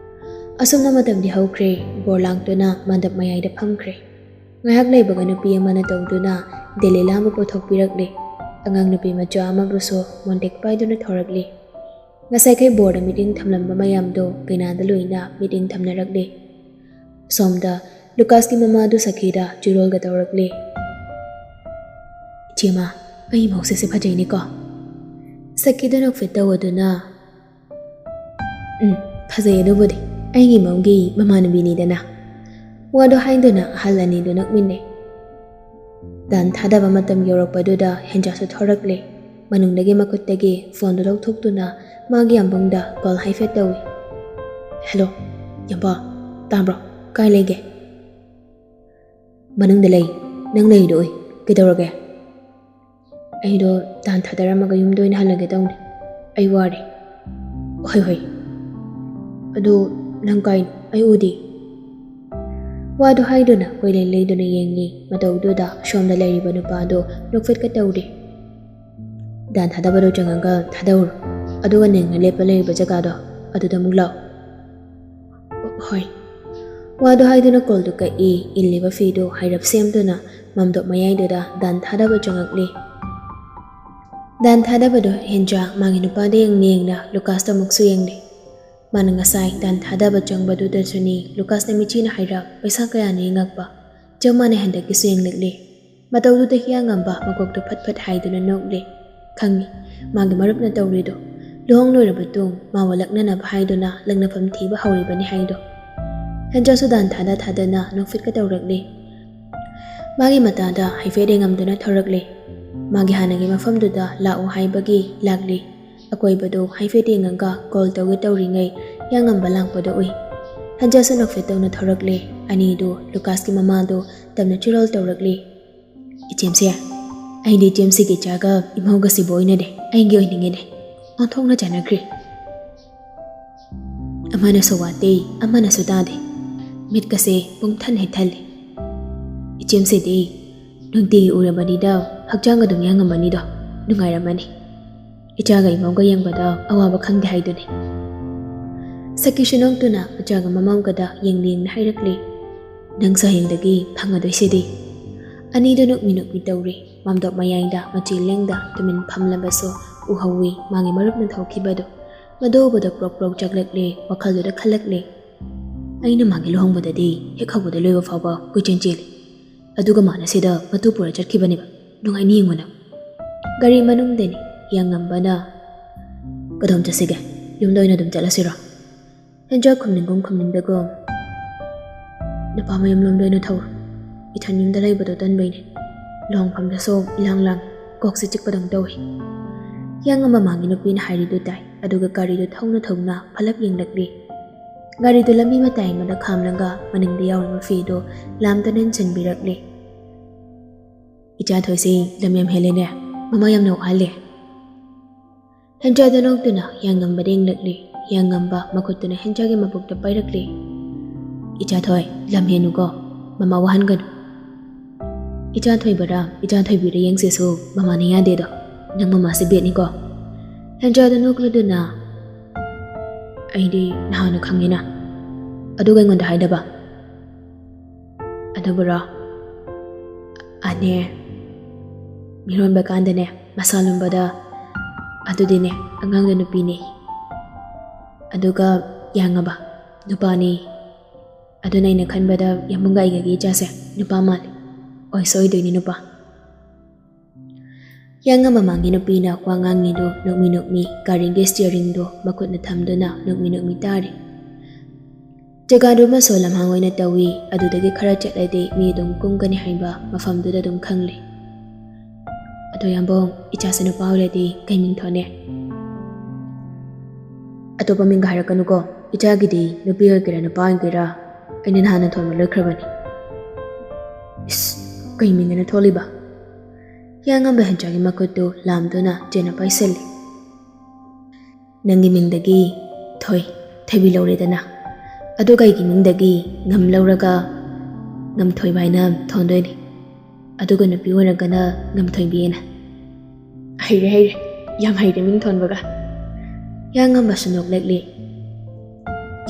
ꯑꯁꯨꯝꯅ ꯃꯇꯝꯗꯤ ꯍꯧꯈ꯭ꯔꯦ꯫ ꯕꯣꯔ ꯂꯥꯡꯇꯨꯅ ꯃꯟꯗꯞ ꯃꯌꯥꯏꯗ ꯐꯝꯈ꯭ꯔꯦ꯫ ꯉꯥꯏꯍꯥꯛ ꯂꯩꯕꯒ ꯅꯨꯄꯤ ꯑꯃꯅ ꯇꯧꯗꯨꯅ ꯗꯦꯂꯤꯂꯥ ꯑꯃ ꯄꯨꯊꯣꯛꯄꯤꯔꯛꯂꯦ꯫ ꯑꯉꯥꯡ ꯅꯨꯄꯤ ꯃꯆꯥ ꯑꯃꯕꯨꯁꯨ ꯃꯣꯟꯇꯦꯛ ꯄꯥꯏꯗꯨꯅ ꯊꯣꯔꯛꯂꯦ꯫ ꯉꯁꯥꯏꯈꯩ ꯕꯣꯔꯗ ꯃꯤꯠꯌꯦꯡ ꯊꯝꯂꯝꯕ ꯃꯌꯥꯝꯗꯣ ꯀꯩꯅꯥꯗ ꯂꯣꯏꯅ ꯃꯤꯠꯌꯦꯡ ꯊꯝꯅꯔꯛꯂꯦ꯫ ꯁꯣꯝꯗ ꯂꯨꯀꯥꯁꯀꯤ ꯃꯃꯥꯗꯨ ꯁꯈꯤꯗ ꯆꯤꯔꯣꯜꯒ ꯇꯧꯔꯛꯂꯦ꯫ "ꯏꯆꯦꯃ, ꯑꯩ ꯃꯧꯁꯦ ꯁꯤ ꯐꯖꯩꯅꯦꯀꯣ?" ꯁꯈꯤꯗꯨ ꯅꯣꯛꯐꯦꯠ ꯇꯧꯗꯨꯅ, "ꯎꯝ, ꯐꯖꯩ꯫ ꯑꯗꯨꯕꯨꯗꯤ ꯑꯩꯒꯤ ꯃꯧꯒꯤ ꯃꯃꯥꯟꯅꯕꯤꯅꯤꯗꯅ꯫" ꯋꯥꯗꯣ ꯍꯥꯏꯗꯨꯅ ꯑꯍꯜ ꯑꯅꯤꯗꯨ ꯅꯣꯛꯃꯤꯟꯅꯩ꯫ ꯇꯥꯟ ꯊꯥꯗꯕ ꯃꯇꯝ ꯌꯧꯔꯛꯄꯗꯨꯗ ꯍꯦꯟꯖꯥꯁꯨ ꯊꯣꯔꯛꯂꯦ꯫ ꯃꯅꯨꯡꯗꯒꯤ ꯃꯈꯨꯠꯇꯒꯤ ꯐꯣꯟꯗꯨ ꯂꯧꯊꯣꯛꯇꯨꯅ ꯃꯥꯒꯤ ꯌꯥꯝꯕꯨꯡꯗ ꯀꯣꯜ ꯍꯥꯏꯐꯦꯠ ꯇꯧꯏ꯫ "ꯍꯦꯜꯂꯣ, ꯌꯥꯝꯕ, ꯇꯥꯕ꯭ꯔꯣ? ꯀꯥꯏ ꯂꯩꯒꯦ?" "ꯃꯅꯨꯡꯗ ꯂꯩ꯫ ꯅꯪ ꯂꯩꯔꯤꯗꯣ ꯎꯏ꯫ ꯀꯩꯗꯧꯔꯒꯦ?" "ꯑꯩꯗꯣ ꯇꯥꯟ ꯊꯥꯗꯔꯝꯃꯒ ꯌꯨꯝꯗ ꯑꯣꯏꯅ ꯍꯜꯂꯒꯦ ꯇꯧꯅꯤ꯫ ꯑꯩ ꯋꯥꯔꯦ꯫" "ꯍꯣꯏ, ꯍꯣꯏ꯫ ꯑꯗꯨ ꯅꯪ ꯀꯥꯏꯅꯣ? ꯑꯩ ꯎꯗꯦ꯫" ꯋꯥꯗꯨ ꯍꯥꯏꯗꯨꯅ ꯀꯣꯏꯂꯩ ꯂꯩꯗꯨꯅ ꯌꯦꯡꯉꯤ꯫ ꯃꯇꯧꯗꯨꯗ ꯁꯣꯝꯗ ꯂꯩꯔꯤꯕ ꯅꯨꯄꯥꯗꯨ ꯅꯣꯛꯐꯦꯠꯀ ꯇꯧꯔꯤ꯫ ꯗꯥꯟ ꯊꯥꯗꯕꯗꯣ ꯆꯪꯉꯒ ꯊꯥꯗꯧꯔꯣ꯫ ꯑꯗꯨꯒ ꯅꯪꯅ ꯂꯦꯞꯄ ꯂꯩꯔꯤꯕ ꯖꯒꯥꯗꯣ ꯑꯗꯨꯗ ꯑꯃꯨꯛ ꯂꯥꯛꯑꯣ꯫ ꯍꯣꯏ꯫ ꯋꯥꯗꯣ ꯍꯥꯏꯗꯨꯅ ꯀꯣꯜꯗꯨ ꯀꯛꯏ꯫ ꯏꯜꯂꯤꯕ ꯐꯤꯗꯨ ꯍꯥꯏꯔꯞ ꯁꯦꯝꯗꯨꯅ ꯃꯝꯗꯣꯞ ꯃꯌꯥꯏꯗꯨꯗ ꯗꯥꯟ ꯊꯥꯗꯕ ꯆꯪꯉꯛꯂꯤ꯫ ꯗꯥꯟ ꯊꯥꯗꯕꯗꯣ ꯍꯦꯟꯖꯥ ꯃꯥꯒꯤ ꯅꯨꯄꯥꯗ ꯌꯦꯡꯅ ꯌꯦꯡꯅ ꯂꯨꯀꯥꯁꯇ ꯑꯃꯨꯛꯁꯨ ꯌꯦꯡꯂꯤ꯫ ꯃꯥꯅ ꯉꯁꯥꯏ ꯗꯥꯟ ꯊꯥꯗꯕ ꯆꯪꯕꯗꯨꯗꯁꯨꯅꯤ ꯂꯨꯀꯥꯁꯅ ꯃꯤꯆꯤꯅ ꯍꯥꯏꯔꯞ ꯄꯩꯁꯥ ꯀꯌꯥꯅ ꯌꯦꯡꯉꯛꯄ꯫ ꯆꯞ ꯃꯥꯟꯅꯩ ꯍꯟꯗꯛꯀꯤꯁꯨ ꯌꯦꯡꯂꯛꯂꯤ꯫ ꯃꯇꯧꯗꯨꯗ ꯍꯤꯌꯥꯡꯉꯝꯕ ꯃꯀꯣꯛꯇꯨ ꯐꯠ ꯐꯠ ꯍꯥꯏꯗꯨꯅ ꯅꯣꯛꯂꯤ꯫ ꯈꯪꯉꯤ, ꯃꯥꯒꯤ ꯃꯔꯨꯞꯅ ꯇꯧꯔꯤꯗꯣ꯫ ꯂꯨꯍꯣꯡ ꯂꯣꯏꯔꯕ ꯇꯨꯡ ꯃꯥꯕꯨ ꯂꯛꯅꯅꯕ ꯍꯥꯏꯗꯨꯅ ꯂꯛꯅꯐꯝ ꯊꯤꯕ ꯍꯧꯔꯤꯕꯅꯤ ꯍꯥꯏꯗꯣ꯫ ꯍꯦꯟꯖꯥꯁꯨ ꯗꯥꯟ ꯊꯥꯗ ꯊꯥꯗꯅ ꯅꯣꯛꯐꯦꯠꯀ ꯇꯧꯔꯛꯂꯤ꯫ ꯃꯥꯒꯤ ꯃꯇꯥꯗ ꯍꯥꯏꯐꯦꯠ ꯌꯦꯡꯉꯝꯗꯨꯅ ꯊꯧꯔꯛꯂꯤ꯫ ꯃꯥꯒꯤ ꯍꯥꯟꯅꯒꯤ ꯃꯐꯝꯗꯨꯗ ꯂꯥꯛꯎ ꯍꯥꯏꯕꯒꯤ ꯂꯥꯛꯂꯤ꯫ ꯑꯀꯣꯏꯕꯗꯨ ꯍꯥꯏꯐꯦꯠ ꯌꯦꯡꯉꯒ ꯀꯣꯜ ꯇꯧꯒꯦ ꯇꯧꯔꯤꯉꯩ ꯍꯤꯌꯥꯡꯉꯝꯕ ꯂꯥꯛꯄꯗꯨ ꯎꯏ꯫ ꯍꯦꯟꯖꯥꯁꯨ ꯅꯣꯛꯐꯦꯠ ꯇꯧꯅ ꯊꯧꯔꯛꯂꯤ꯫ ꯑꯅꯤꯗꯨ ꯂꯨꯀꯥꯁꯀꯤ ꯃꯃꯥꯗꯨ ꯇꯞꯅ ꯆꯤꯔꯣꯜ ꯇꯧꯔꯛꯂꯤ꯫ "ꯏꯆꯦꯝꯁꯦ, ꯑꯩꯗꯤ ꯏꯆꯦꯝꯁꯤꯒꯤ ꯏꯆꯥꯒ ꯏꯃꯧꯒꯁꯤꯕꯨ ꯑꯣꯏꯅꯗꯦ, ꯑꯩꯒꯤ ꯑꯣꯏꯅꯤꯡꯉꯦꯅꯦ꯫ ꯑꯣꯟꯊꯣꯛꯅ ꯆꯥꯟꯅꯈ꯭ꯔꯦ꯫" ꯑꯃꯅꯁꯨ ꯋꯥ ꯇꯩ, ꯑꯃꯅꯁꯨ ꯇꯥꯗꯦ꯫ ꯃꯤꯠꯀꯁꯦ ꯄꯨꯡꯊꯟ ꯍꯦꯛ ꯊꯜꯂꯦ꯫ "ꯏꯆꯦꯝꯁꯤꯗꯤ ꯅꯨꯡꯇꯤꯒꯤ ꯎꯔꯕꯅꯤꯗ ꯍꯛꯆꯥꯡ ꯑꯗꯨꯝ ꯌꯥꯡꯉꯝꯃꯅꯤꯗꯣ, ꯅꯨꯡꯉꯥꯏꯔꯝꯃꯅꯤ꯫ ꯏꯆꯥꯒ ꯏꯃꯧꯒ ꯌꯦꯡꯕꯗ ꯑꯋꯥꯕ ꯈꯪꯗꯦ ꯍꯥꯏꯗꯨꯅꯤ꯫" ꯁꯈꯤꯁꯨ ꯅꯣꯛꯇꯨꯅ ꯃꯆꯥꯒ ꯃꯃꯧꯒꯗ ꯌꯦꯡꯂꯤ ꯌꯦꯡꯅ ꯍꯥꯏꯔꯛꯂꯤ꯫ "ꯅꯪꯁꯨ ꯍꯌꯦꯡꯗꯒꯤ ꯐꯪꯉꯗꯣꯏꯁꯤꯗꯤ꯫" ꯑꯅꯤꯗꯨ ꯅꯣꯛꯃꯤ ꯅꯣꯛꯃꯤ ꯇꯧꯔꯤ꯫ ꯃꯥꯝꯗꯣꯞ ꯃꯌꯥꯏꯗ ꯃꯆꯤ ꯂꯦꯡꯗ ꯇꯨꯃꯤꯟ ꯐꯝꯂꯕꯁꯨ ꯎꯍꯧꯏ ꯃꯥꯒꯤ ꯃꯔꯨꯞꯅ ꯊꯣꯛꯈꯤꯕꯗꯨ꯫ ꯃꯗꯨ ꯎꯕꯗ ꯄ꯭ꯔꯣꯛ ꯄ꯭ꯔꯣꯛ ꯆꯥꯛꯂꯛꯂꯦ, ꯋꯥꯈꯜꯗꯨꯗ ꯈꯜꯂꯛꯂꯦ꯫ "ꯑꯩꯅ ꯃꯥꯒꯤ ꯂꯨꯍꯣꯡꯕꯗꯗꯤ ꯍꯦꯛ ꯍꯧꯕꯗ ꯂꯣꯏꯕ ꯐꯥꯎꯕ ꯀꯣꯏꯆꯦꯟ ꯆꯦꯜꯂꯤ꯫ ꯑꯗꯨꯒ ꯃꯥꯅ ꯁꯤꯗ ꯃꯇꯨ ꯄꯨꯔ ꯆꯠꯈꯤꯕꯅꯦꯕ꯫ ꯅꯨꯡꯉꯥꯏꯅꯤ ꯌꯦꯡꯉꯨꯅ꯫" ꯒꯥꯔꯤ ꯃꯅꯨꯡꯗꯅꯤ꯫ ꯍꯤꯌꯥꯡꯉꯝꯕꯅ, "ꯀꯗꯣꯝ ꯆꯠꯁꯤꯒꯦ? ꯌꯨꯝꯗ ꯑꯣꯏꯅ ꯑꯗꯨꯝ ꯆꯠꯂꯁꯤꯔꯣ?" ꯍꯦꯟꯖꯥ ꯈꯨꯝꯅꯤꯡꯒꯨꯝ ꯈꯨꯝꯅꯤꯡꯗꯒꯨꯝ, "ꯅꯨꯄꯥ ꯃꯌꯨꯝ ꯂꯣꯝꯗ ꯑꯣꯏꯅ ꯊꯧꯔꯣ꯫ ꯏꯊꯟ ꯌꯨꯝꯗ ꯂꯩꯕꯗꯣ ꯇꯟꯕꯩꯅꯦ꯫ ꯂꯨꯍꯣꯡꯐꯝꯗꯁꯨ ꯏꯂꯥꯡ ꯂꯥꯡ, ꯀꯣꯛꯁꯦ ꯆꯤꯛꯄꯗꯧ ꯇꯧꯏ꯫" ꯍꯤꯌꯥꯡꯉꯝꯕ ꯃꯥꯒꯤ ꯅꯨꯄꯤꯅ ꯍꯥꯏꯔꯤꯗꯨ ꯇꯥꯏ, ꯑꯗꯨꯒ ꯒꯥꯔꯤꯗꯨ ꯊꯧꯅ ꯊꯧꯅ ꯐꯂꯞ ꯌꯦꯡꯂꯛꯂꯤ꯫ ꯒꯥꯔꯤꯗꯨ ꯂꯝꯕꯤ ꯃꯇꯥꯏ ꯑꯃꯗ ꯈꯥꯝꯂꯒ ꯃꯅꯤꯡꯗ ꯌꯥꯎꯔꯤꯕ ꯐꯤꯗꯨ ꯂꯥꯝꯗꯅ ꯏꯟꯁꯤꯟꯕꯤꯔꯛꯂꯤ꯫ "ꯏꯆꯥ ꯊꯣꯏꯁꯤ ꯂꯝ ꯌꯥꯝ ꯍꯦꯜꯂꯦꯅꯦ, ꯃꯃꯥ ꯌꯥꯝꯅ ꯋꯥꯍꯜꯂꯦ꯫" ꯍꯦꯟꯖꯥꯗ ꯅꯣꯛꯇꯨꯅ ꯍꯤꯌꯥꯡꯉꯝꯕꯗ ꯌꯦꯡꯂꯛꯂꯤ꯫ ꯍꯤꯌꯥꯡꯉꯝꯕ ꯃꯈꯨꯠꯇꯨꯅ ꯍꯦꯟꯖꯥꯒꯤ ꯃꯕꯨꯛꯇ ꯄꯥꯏꯔꯛꯂꯤ꯫ "ꯏꯆꯥ ꯊꯣꯏ, ꯂꯝ ꯍꯦꯟꯅꯨꯀꯣ, ꯃꯃꯥ ꯋꯥꯍꯟꯒꯅꯨ꯫" "ꯏꯆꯥ ꯊꯣꯏꯕꯔꯥ, ꯏꯆꯥ ꯊꯣꯏꯕꯤꯔ ꯌꯦꯡꯁꯦꯁꯨ ꯃꯃꯥꯅ ꯌꯥꯗꯦꯗꯣ꯫" "ꯅꯪ ꯃꯃꯥꯁꯦ ꯕꯦꯠꯅꯤꯀꯣ?" ꯍꯦꯟꯖꯥꯗ ꯅꯣꯛꯂꯗꯨꯅ, "ꯑꯩꯗꯤ ꯅꯍꯥꯟꯅ ꯈꯪꯉꯤꯅ, ꯑꯗꯨꯒ ꯑꯩꯉꯣꯟꯗ ꯍꯥꯏꯗꯕ?" "ꯑꯗꯨꯕꯨꯔꯣ? ꯑꯅꯦ, ꯃꯤꯔꯣꯟꯕ ꯀꯥꯟꯗꯅꯦ, ꯃꯁꯥ ꯂꯨꯝꯕꯗ, ꯑꯗꯨꯗꯤꯅꯦ, ꯑꯉꯥꯡꯗ ꯅꯨꯄꯤꯅꯦ, ꯑꯗꯨꯒ ꯌꯥꯉꯕ ꯅꯨꯄꯥꯅꯤ꯫ ꯑꯗꯨꯅ ꯑꯩꯅ ꯈꯟꯕꯗ ꯌꯥꯝꯕꯨꯡꯒ ꯑꯩꯒꯒꯤ ꯏꯆꯥꯁꯦ ꯅꯨꯄꯥ ꯃꯥꯜꯂꯤ꯫ ꯑꯣꯏꯁꯨ ꯑꯣꯏꯗꯣꯏꯅꯤ ꯅꯨꯄꯥ꯫" ꯌꯥꯉꯝꯕ ꯃꯥꯡꯒꯤ ꯅꯨꯄꯤꯅ ꯋꯥ ꯉꯥꯡꯉꯤꯗꯨ ꯅꯣꯛꯃꯤ ꯅꯣꯛꯃꯤ ꯒꯥꯔꯤꯒꯤ ꯁ꯭ꯇꯤꯌꯔꯤꯡꯗꯨ ꯃꯈꯨꯠꯅ ꯊꯝꯗꯨꯅ ꯅꯣꯛꯃꯤ ꯅꯣꯛꯃꯤ ꯇꯥꯔꯤ꯫ ꯖꯒꯥꯗꯨꯃꯁꯨ ꯂꯝꯍꯥꯡ ꯑꯣꯏꯅ ꯇꯧꯏ꯫ ꯑꯗꯨꯗꯒꯤ ꯈꯔ ꯆꯠꯂꯗꯤ ꯃꯤ ꯑꯗꯨꯝ ꯀꯨꯝꯒꯅꯤ ꯍꯥꯏꯕ ꯃꯐꯝꯗꯨꯗ ꯑꯗꯨꯝ ꯈꯪꯂꯦ꯫ "ꯑꯗꯣ ꯌꯥꯝꯕꯨꯡ, ꯏꯆꯥꯁꯦ ꯅꯨꯄꯥ ꯑꯣꯏꯔꯗꯤ ꯀꯩ ꯃꯤꯡ ꯊꯣꯟꯅꯤ?" "ꯑꯇꯣꯞꯄ ꯃꯤꯡꯒ ꯍꯥꯏꯔꯛꯀꯅꯨꯀꯣ꯫ ꯏꯆꯥꯒꯤꯗꯤ ꯅꯨꯄꯤ ꯑꯣꯏꯒꯦꯔꯥ ꯅꯨꯄꯥ ꯑꯣꯏꯒꯦꯔꯥ, ꯑꯩꯅ ꯅꯍꯥꯟꯅ ꯊꯣꯟꯕ ꯂꯣꯏꯈ꯭ꯔꯕꯅꯤ꯫" "ꯏꯁ, ꯀꯩ ꯃꯤꯡ ꯑꯅ ꯊꯣꯜꯂꯤꯕ?" ꯍꯤꯌꯥꯡꯉꯝꯕ ꯍꯦꯟꯆꯥꯒꯤ ꯃꯈꯨꯠꯇꯨ ꯂꯥꯝꯗꯨꯅ ꯆꯦꯅ ꯄꯥꯏꯁꯜꯂꯤ꯫ "ꯅꯪꯒꯤ ꯃꯤꯡꯗꯒꯤ ꯊꯣꯏ, ꯊꯣꯏꯕꯤ ꯂꯧꯔꯦꯗꯅ꯫ ꯑꯗꯨꯒ ꯑꯩꯒꯤ ꯃꯤꯡꯗꯒꯤ ꯉꯝ ꯂꯧꯔꯒ ꯉꯝꯊꯣꯏꯕ ꯍꯥꯏꯅ ꯊꯣꯟꯗꯣꯏꯅꯤ꯫ ꯑꯗꯨꯒ ꯅꯨꯄꯤ ꯑꯣꯏꯔꯒꯅ ꯉꯝꯊꯣꯏꯕꯤ ꯍꯥꯏꯅ꯫" "ꯍꯩꯔꯦ, ꯍꯩꯔꯦ꯫ ꯌꯥꯝ ꯍꯩꯔꯦ ꯃꯤꯡ ꯊꯣꯟꯕꯒ꯫" ꯍꯤꯌꯥꯡꯉꯝꯕꯁꯨ ꯅꯣꯛꯂꯛꯂꯤ꯫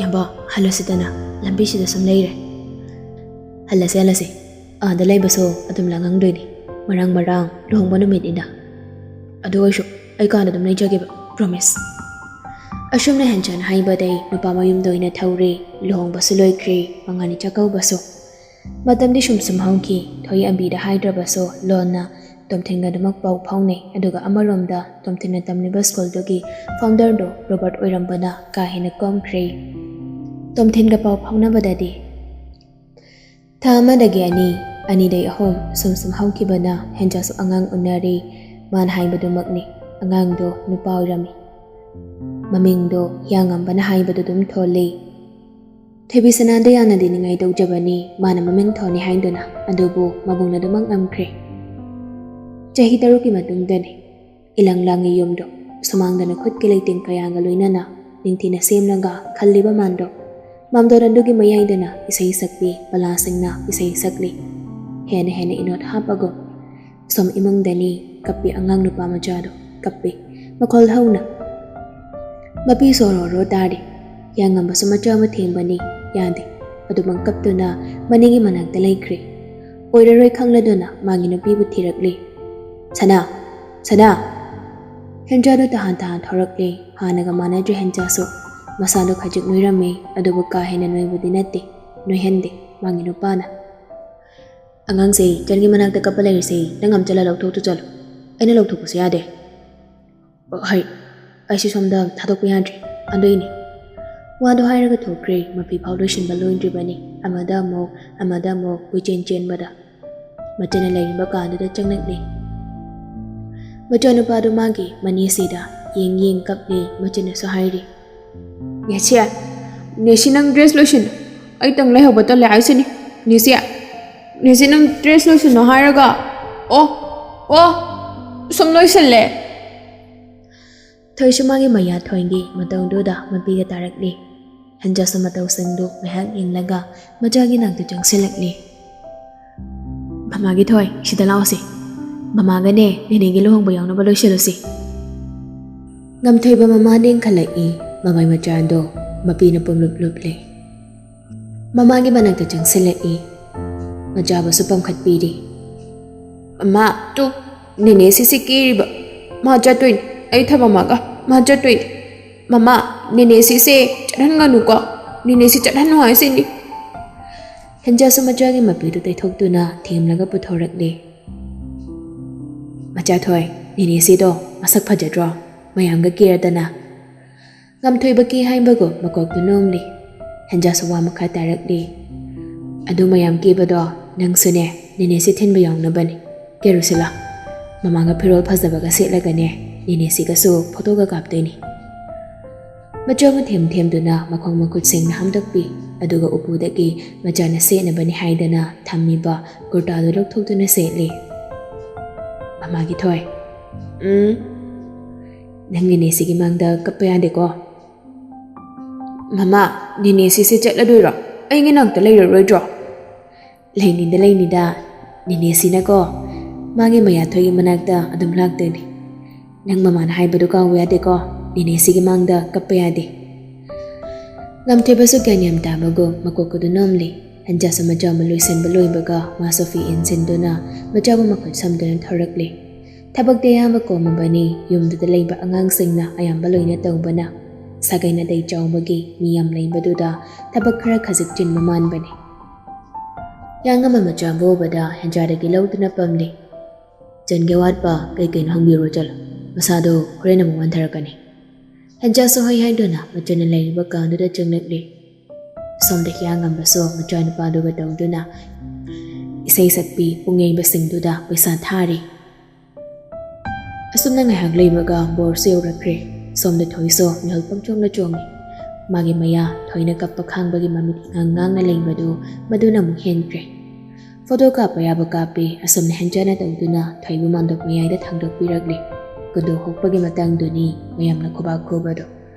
"ꯌꯥꯝꯕ, ꯍꯜꯂꯁꯤꯗꯅ, ꯂꯝꯕꯤꯁꯤꯗ ꯁꯨꯝ ꯂꯩꯔꯦ꯫" "ꯍꯜꯂꯁꯦ, ꯍꯜꯂꯁꯦ꯫ ꯑꯥꯗ ꯂꯩꯕꯁꯨ ꯑꯗꯨꯝ ꯂꯥꯡꯉꯪꯗꯣꯏꯅꯤ꯫ ꯃꯔꯥꯡ ꯃꯔꯥꯡ ꯂꯨꯍꯣꯡꯕ ꯅꯨꯃꯤꯠꯅꯤꯅ꯫ ꯑꯗꯨ ꯑꯣꯏꯔꯁꯨ ꯑꯩ ꯀꯥꯗ ꯑꯗꯨꯝ ꯂꯩꯖꯒꯦꯕ, promise꯫" ꯑꯁꯨꯝꯅ ꯍꯦꯟꯆꯥꯅ ꯍꯥꯏꯕꯗꯩ ꯅꯨꯄꯥ ꯃꯌꯨꯝꯗ ꯑꯣꯏꯅ ꯊꯧꯔꯦ꯫ ꯂꯨꯍꯣꯡꯕꯁꯨ ꯂꯣꯏꯈ꯭ꯔꯦ, ꯃꯉꯥꯅꯤ ꯆꯥꯛꯀꯧꯕꯁꯨ꯫ ꯃꯇꯝꯗꯤ ꯁꯨꯝ ꯁꯨꯝ ꯍꯧꯈꯤ꯫ ꯊꯣꯏ ꯑꯝꯕꯤꯗ ꯍꯥꯏꯗ꯭ꯔꯕꯁꯨ ꯂꯣꯟꯅ ꯇꯣꯝꯊꯤꯟꯒ ꯑꯗꯨꯃꯛ ꯄꯥꯎ ꯐꯥꯎꯅꯩ꯫ ꯑꯗꯨꯒ ꯑꯃꯔꯣꯝꯗ ꯇꯣꯝꯊꯤꯟꯅ ꯇꯝꯂꯤꯕ ꯁ꯭ꯀꯨꯜꯗꯨꯒꯤ ꯐꯥꯎꯟꯗꯔꯗꯣ ꯔꯣꯕꯔꯠ ꯑꯣꯏꯔꯝꯕꯅ ꯀꯥ ꯍꯦꯟꯅ ꯀꯣꯝꯈ꯭ꯔꯦ꯫ ꯇꯣꯝꯊꯤꯟꯒ ꯄꯥꯎ ꯐꯥꯎꯅꯕꯗꯗꯤ ꯊꯥ ꯑꯃꯗꯒꯤ ꯑꯅꯤ, ꯑꯅꯤꯗꯒꯤ ꯑꯍꯨꯝ ꯁꯨꯝ ꯁꯨꯝ ꯍꯧꯈꯤꯕꯅ ꯍꯦꯟꯖꯥꯁꯨ ꯑꯉꯥꯡ ꯎꯅꯔꯤ꯫ ꯃꯥꯅ ꯍꯥꯏꯕꯗꯨꯃꯛꯅꯤ, ꯑꯉꯥꯡꯗꯣ ꯅꯨꯄꯥ ꯑꯣꯏꯔꯝꯃꯤ꯫ ꯃꯃꯤꯡꯗꯣ ꯍꯤꯌꯥꯡꯉꯝꯕꯅ ꯍꯥꯏꯕꯗꯨ ꯑꯗꯨꯝ ꯊꯣꯜꯂꯤ꯫ ꯊꯣꯏꯕꯤ ꯁꯅꯥꯗ ꯌꯥꯝꯅꯗꯤ ꯅꯤꯡꯉꯥꯏ ꯇꯧꯖꯕꯅꯤ, ꯃꯥꯅ ꯃꯃꯤꯡ ꯊꯣꯟꯅꯤ ꯍꯥꯏꯗꯨꯅ, ꯑꯗꯨꯕꯨ ꯃꯕꯨꯡꯅ ꯑꯗꯨꯃꯛ ꯉꯝꯈ꯭ꯔꯦ꯫ ꯆꯍꯤ ꯇꯔꯨꯛꯀꯤ ꯃꯇꯨꯡꯗꯅꯤ꯫ ꯏꯂꯪ ꯂꯥꯡꯉꯤ ꯌꯨꯝꯗꯣ ꯁꯨꯃꯥꯡꯗꯅ ꯈꯨꯠꯀꯤ ꯂꯩꯇꯦꯡ ꯀꯌꯥꯒ ꯂꯣꯏꯅꯅ ꯅꯤꯡꯊꯤꯅ ꯁꯦꯝꯂꯒ ꯈꯜꯂꯤꯕ ꯃꯥꯟꯗꯣ꯫ ꯃꯥꯝꯗꯣꯟ ꯑꯗꯨꯒꯤ ꯃꯌꯥꯏꯗꯅ ꯏꯁꯩ ꯁꯛꯄꯤ ꯄꯂꯥꯁꯤꯡꯅ ꯏꯁꯩ ꯁꯛꯂꯤ꯫ ꯍꯦꯟꯅ ꯍꯦꯟꯅ ꯏꯅꯣꯠ ꯍꯥꯞꯄꯒꯨꯝ꯫ ꯁꯣꯝ ꯏꯃꯨꯡꯗꯅꯤ ꯀꯞꯄꯤ ꯑꯉꯥꯡ ꯅꯨꯄꯥ ꯃꯆꯥꯗꯣ꯫ ꯀꯞꯄꯤ꯫ ꯃꯈꯣꯜ ꯍꯧꯅ꯫ ꯃꯄꯤ ꯁꯣꯔ ꯍꯣꯔꯣ ꯇꯥꯔꯤ꯫ ꯌꯥꯉꯝꯕꯁꯨ ꯃꯆꯥ ꯑꯃ ꯊꯦꯡꯕꯅꯤ꯫ ꯌꯥꯗꯦ꯫ ꯑꯗꯨꯃꯛ ꯀꯞꯇꯨꯅ ꯃꯅꯤꯒꯤ ꯃꯅꯥꯛꯇ ꯂꯩꯈ꯭ꯔꯦ꯫ ꯑꯣꯏꯔꯔꯣꯏ ꯈꯪꯂꯗꯨꯅ ꯃꯥꯒꯤ ꯅꯨꯄꯤꯕꯨ ꯊꯤꯔꯛꯂꯤ꯫ "ꯁꯅꯥ! ꯁꯅꯥ!" ꯍꯦꯟꯖꯥꯗꯨ ꯇꯍꯥꯟ ꯇꯍꯥꯟ ꯊꯧꯔꯛꯂꯦ꯫ ꯍꯥꯟꯅꯒ ꯃꯥꯟꯅꯗ꯭ꯔꯦ ꯍꯦꯟꯖꯥꯁꯨ꯫ ꯃꯁꯥꯗꯣ ꯈꯖꯤꯛ ꯅꯣꯏꯔꯝꯃꯦ, ꯑꯗꯨꯕꯨ ꯀꯥ ꯍꯦꯟꯅ ꯅꯣꯏꯕꯗꯤ ꯅꯠꯇꯦ꯫ ꯅꯣꯏꯍꯟꯗꯦ ꯃꯥꯒꯤ ꯅꯨꯄꯥꯅ꯫ "ꯑꯉꯥꯡꯁꯦ, ꯆꯟꯒꯤ ꯃꯅꯥꯛꯇ ꯀꯞꯄ ꯂꯩꯔꯤꯁꯦ, ꯅꯪ ꯑꯃ ꯆꯠꯂ ꯂꯧꯊꯣꯛꯇꯨ ꯆꯠꯂꯨ꯫ ꯑꯩꯅ ꯂꯧꯊꯣꯛꯄꯁꯨ ꯌꯥꯗꯦ꯫" "ꯑꯣ, ꯍꯩ, ꯑꯩꯁꯨ ꯁꯣꯝꯗ ꯊꯥꯗꯣꯛꯄ ꯌꯥꯗ꯭ꯔꯤ, ꯑꯗꯨꯏꯅꯦ꯫" ꯋꯥꯗꯣ ꯍꯥꯏꯔꯒ ꯊꯣꯛꯈ꯭ꯔꯦ꯫ ꯃꯐꯤ ꯐꯥꯎ ꯂꯣꯏꯁꯤꯟꯕ ꯂꯣꯏꯗ꯭ꯔꯤꯕꯅꯤ꯫ ꯑꯃꯗ ꯑꯃꯨꯛ, ꯑꯃꯗ ꯑꯃꯨꯛ ꯀꯣꯏꯆꯦꯟ ꯆꯦꯟꯕꯗ ꯃꯆꯟꯅ ꯂꯩꯔꯤꯕ ꯀꯥꯗꯨꯗ ꯆꯪꯂꯛꯂꯦ꯫ ꯃꯆꯥꯅꯨꯄꯥꯗꯨ ꯃꯥꯒꯤ ꯃꯅꯦꯁꯤꯗ ꯌꯦꯡ ꯌꯦꯡ ꯀꯞꯂꯦ꯫ ꯃꯆꯟꯅꯁꯨ ꯍꯥꯏꯔꯤ, "ꯅꯦꯁꯤ, ꯅꯦꯁꯤ, ꯅꯪ ꯗ꯭ꯔꯦꯁ ꯂꯣꯏꯁꯤꯜꯂꯨ꯫ ꯑꯩꯇꯪ ꯂꯩꯍꯧꯕ ꯇꯜꯂꯦ ꯍꯥꯏꯁꯤꯅꯤ꯫ ꯅꯦꯁꯤ, ꯅꯦꯁꯤ, ꯅꯪ ꯗ꯭ꯔꯦꯁ ꯂꯣꯏꯁꯤꯜꯂꯣ ꯍꯥꯏꯔꯒ, ꯑꯣ, ꯑꯣ, ꯁꯨꯝ ꯂꯣꯏꯁꯤꯜꯂꯦ꯫" ꯊꯣꯏꯁꯨ ꯃꯥꯒꯤ ꯃꯌꯥ ꯊꯣꯏꯒꯤ ꯃꯇꯧꯗꯨꯗ ꯃꯄꯤꯒ ꯇꯥꯔꯛꯂꯤ꯫ ꯍꯦꯟꯖꯥꯁꯨ ꯃꯇꯧꯁꯤꯡꯗꯨ ꯉꯥꯏꯍꯥꯛ ꯌꯦꯡꯂꯒ ꯃꯆꯥꯒꯤ ꯅꯥꯛꯇ ꯆꯪꯁꯤꯜꯂꯛꯂꯤ꯫ "ꯃꯃꯥꯒꯤ ꯊꯣꯏ, ꯁꯤꯗ ꯂꯥꯛꯑꯣꯁꯦ꯫ ꯃꯃꯥꯒꯅꯦ ꯅꯦꯅꯦꯒꯤ ꯂꯨꯍꯣꯡꯕ ꯌꯥꯎꯅꯕ ꯂꯣꯏꯁꯤꯜꯂꯨꯁꯤ꯫" ꯉꯝꯊꯣꯏꯕ ꯃꯃꯥ ꯂꯦꯡꯈꯠꯂꯛꯏ꯫ ꯃꯃꯩ ꯃꯆꯥꯗꯣ ꯃꯄꯤꯅ ꯄꯨꯝꯂꯨꯞ ꯂꯨꯞꯂꯦ꯫ ꯃꯃꯥꯒꯤ ꯃꯅꯥꯛꯇ ꯆꯪꯁꯤꯜꯂꯛꯏ꯫ ꯃꯆꯥꯕꯨꯁꯨ ꯄꯝꯈꯠꯄꯤꯔꯤ꯫ "ꯃꯃꯥ, ꯇꯨ, ꯅꯦꯅꯦ ꯁꯤꯁꯦ ꯀꯦꯔꯤꯕ꯫ ꯃꯥ ꯆꯠꯇꯣꯏꯅꯤ꯫ ꯑꯩ ꯊꯝꯃꯝꯃꯒ ꯃꯥ ꯆꯠꯇꯣꯏꯅꯤ꯫ ꯃꯃꯥ, ꯅꯦꯅꯦ ꯁꯤꯁꯦ ꯆꯠꯍꯟꯒꯅꯨꯀꯣ꯫ ꯅꯦꯅꯦ ꯁꯤ ꯆꯠꯍꯟꯅꯨ ꯍꯥꯏꯁꯤꯅꯤ꯫" ꯍꯦꯟꯖꯥꯁꯨ ꯃꯆꯥꯒꯤ ꯃꯄꯤꯗꯨ ꯇꯩꯊꯣꯛꯇꯨꯅ ꯊꯦꯝꯂꯒ ꯄꯨꯊꯣꯔꯛꯂꯦ꯫ "ꯃꯆꯥꯊꯣꯏ, ꯅꯦꯅꯦꯁꯤꯗꯣ ꯃꯁꯛ ꯐꯖꯗ꯭ꯔꯣ? ꯃꯌꯥꯝꯒ ꯀꯦꯔꯗꯅ꯫" ꯉꯝꯊꯣꯏꯕ ꯀꯦ ꯍꯥꯏꯕꯒꯨꯝ ꯃꯀꯣꯛꯇꯨ ꯅꯣꯝꯂꯤ꯫ ꯍꯦꯟꯖꯥꯁꯨ ꯋꯥ ꯃꯈꯥ ꯇꯥꯔꯛꯂꯤ꯫ "ꯑꯗꯨ ꯃꯌꯥꯝ ꯀꯦꯕꯗꯣ ꯅꯪꯁꯨꯅꯦ ꯅꯦꯅꯦꯁꯤ ꯊꯤꯟꯕ ꯌꯥꯎꯅꯕꯅꯤ꯫ ꯀꯦꯔꯨꯁꯤꯂꯥ꯫ ꯃꯃꯥꯒ ꯐꯤꯔꯣꯜ ꯐꯖꯕꯒ ꯁꯦꯠꯂꯒꯅꯦ ꯅꯦꯅꯦꯁꯤꯒꯁꯨ ꯐꯣꯇꯣꯒ ꯀꯥꯞꯇꯣꯏꯅꯤ꯫" ꯃꯆꯥꯕꯨ ꯊꯦꯝ ꯊꯦꯝꯗꯨꯅ ꯃꯈꯣꯡ ꯃꯈꯨꯠ ꯁꯦꯡꯅ ꯍꯥꯝꯗꯣꯛꯄꯤ꯫ ꯑꯗꯨꯒ ꯎꯄꯨꯗꯒꯤ ꯃꯆꯥꯅ ꯁꯦꯠꯅꯕꯅꯤ ꯍꯥꯏꯗꯅ ꯊꯝꯃꯤꯕ ꯀꯨꯔꯇꯥꯗꯨ ꯂꯧꯊꯣꯛꯇꯨꯅ ꯁꯦꯠꯂꯤ꯫ "ꯃꯃꯥꯒꯤ ꯊꯣꯏ꯫ ꯎꯝ꯫ ꯅꯪ ꯅꯦꯅꯦꯁꯤꯒꯤ ꯃꯥꯡꯗ ꯀꯞꯄ ꯌꯥꯗꯦꯀꯣ꯫" "ꯃꯃꯥ, ꯅꯦꯅꯦꯁꯤꯁꯦ ꯆꯠꯂꯗꯣꯏꯔꯣ? ꯑꯩꯒꯤ ꯅꯥꯛꯇ ꯂꯩꯔꯔꯣꯏꯗ꯭ꯔꯣ?" "ꯂꯩꯅꯤꯗ, ꯂꯩꯅꯤꯗ꯫ ꯅꯦꯅꯦꯁꯤꯅꯀꯣ ꯃꯥꯒꯤ ꯃꯌꯥꯊꯣꯏꯒꯤ ꯃꯅꯥꯛꯇ ꯑꯗꯨꯝ ꯂꯥꯛꯇꯣꯏꯅꯤ꯫ "ꯅꯪ ꯃꯃꯥꯅ ꯍꯥꯏꯕꯗꯨ ꯀꯥꯎꯕ ꯌꯥꯗꯦꯀꯣ, ꯅꯦꯅꯦꯁꯤꯒꯤ ꯃꯥꯡꯗ ꯀꯞꯄ ꯌꯥꯗꯦ"꯫ ꯂꯝꯊꯣꯏꯕꯁꯨ ꯒ꯭ꯌꯥꯟ ꯌꯥꯝ ꯇꯥꯕꯒꯨꯝ ꯃꯀꯣꯛ ꯑꯗꯨ ꯅꯣꯝꯂꯤ꯫ ꯍꯦꯟꯖꯥꯁꯨ ꯃꯆꯥꯕꯨ ꯂꯣꯏꯁꯤꯟꯕ ꯂꯣꯏꯕꯒ ꯃꯥꯁꯨ ꯐꯤ ꯏꯟꯁꯤꯟꯗꯨꯅ ꯃꯆꯥꯕꯨ ꯃꯈꯨꯠ ꯁꯝꯗꯨꯅ ꯊꯣꯔꯛꯂꯤ꯫ ꯊꯕꯛꯇꯤ ꯑꯌꯥꯝꯕ ꯀꯣꯝꯃꯕꯅꯤ, ꯌꯨꯝꯗꯨꯗ ꯂꯩꯕ ꯑꯉꯥꯡꯁꯤꯡꯅ ꯑꯌꯥꯝꯕ ꯂꯣꯏꯅ ꯇꯧꯕꯅ꯫ ꯁꯥꯒꯩ ꯅꯥꯇꯩ ꯆꯥꯎꯕꯒꯤ ꯃꯤ ꯌꯥꯝ ꯂꯩꯕꯗꯨꯗ ꯊꯕꯛ ꯈꯔ ꯈꯖꯤꯛ ꯆꯤꯟꯕ ꯃꯥꯟꯕꯅꯤ꯫ ꯌꯥꯉꯝꯕ ꯃꯆꯥꯕꯨ ꯎꯕꯗ ꯍꯦꯟꯖꯥꯗꯒꯤ ꯂꯧꯗꯨꯅ ꯄꯝꯂꯤ꯫ "ꯆꯟꯒꯦ ꯋꯥꯠꯄ ꯀꯩ ꯀꯩꯅꯣ ꯍꯪꯕꯤꯔꯣ ꯆꯠꯂꯣ, ꯃꯁꯥꯗꯣ ꯍꯣꯔꯦꯟ ꯑꯃꯨꯛ ꯋꯥꯟꯊꯔꯛꯀꯅꯤ"꯫ ꯍꯦꯟꯖꯥꯁꯨ ꯍꯣꯏ ꯍꯥꯏꯗꯨꯅ ꯃꯆꯟꯅ ꯂꯩꯔꯤꯕ ꯀꯥꯗꯨꯗ ꯆꯪꯂꯛꯂꯤ꯫ ꯁꯣꯝꯗ ꯍꯤꯌꯥꯡꯉꯝꯕꯁꯨ ꯃꯆꯥꯅꯨꯄꯥꯗꯨꯒ ꯇꯧꯗꯨꯅ ꯏꯁꯩ ꯁꯛꯄꯤ ꯄꯨꯡꯌꯩꯕꯁꯤꯡꯗꯨꯗ ꯄꯩꯁꯥ ꯊꯥꯔꯤ꯫ ꯑꯁꯨꯝꯅ ꯉꯥꯏꯍꯥꯛ ꯂꯩꯕꯒ ꯕꯣꯔꯁꯨ ꯌꯧꯔꯛꯈ꯭ꯔꯦ꯫ ꯁꯣꯝꯗ ꯊꯣꯏꯁꯨ ꯃꯤꯍꯨꯜ ꯄꯪꯆꯣꯡꯗ ꯆꯣꯡꯉꯤ꯫ ꯃꯥꯒꯤ ꯃꯌꯥ ꯊꯣꯏꯅ ꯀꯞꯄ ꯈꯥꯡꯕꯒꯤ ꯃꯃꯤꯠ ꯏꯉꯥꯡ ꯉꯥꯡꯅ ꯂꯩꯕꯗꯨ ꯃꯗꯨꯅ ꯑꯃꯨꯛ ꯍꯦꯟꯈ꯭ꯔꯦ꯫ ꯐꯣꯇꯣ ꯀꯥꯞꯄ ꯌꯥꯕ ꯀꯥꯞꯄꯤ, ꯑꯁꯨꯝꯅ ꯍꯦꯟꯖꯥꯅ ꯇꯧꯗꯨꯅ ꯊꯣꯏꯕꯨ ꯃꯥꯟꯗꯣꯞ ꯃꯌꯥꯏꯗ ꯊꯥꯡꯗꯣꯛꯄꯤꯔꯛꯂꯤ꯫ ꯀꯨꯟꯗꯣ ꯍꯣꯛꯄꯒꯤ ꯃꯇꯥꯡꯗꯨꯅꯤ ꯃꯌꯥꯝꯅ ꯈꯨꯕꯥꯛ ꯈꯨꯕꯗꯣ꯫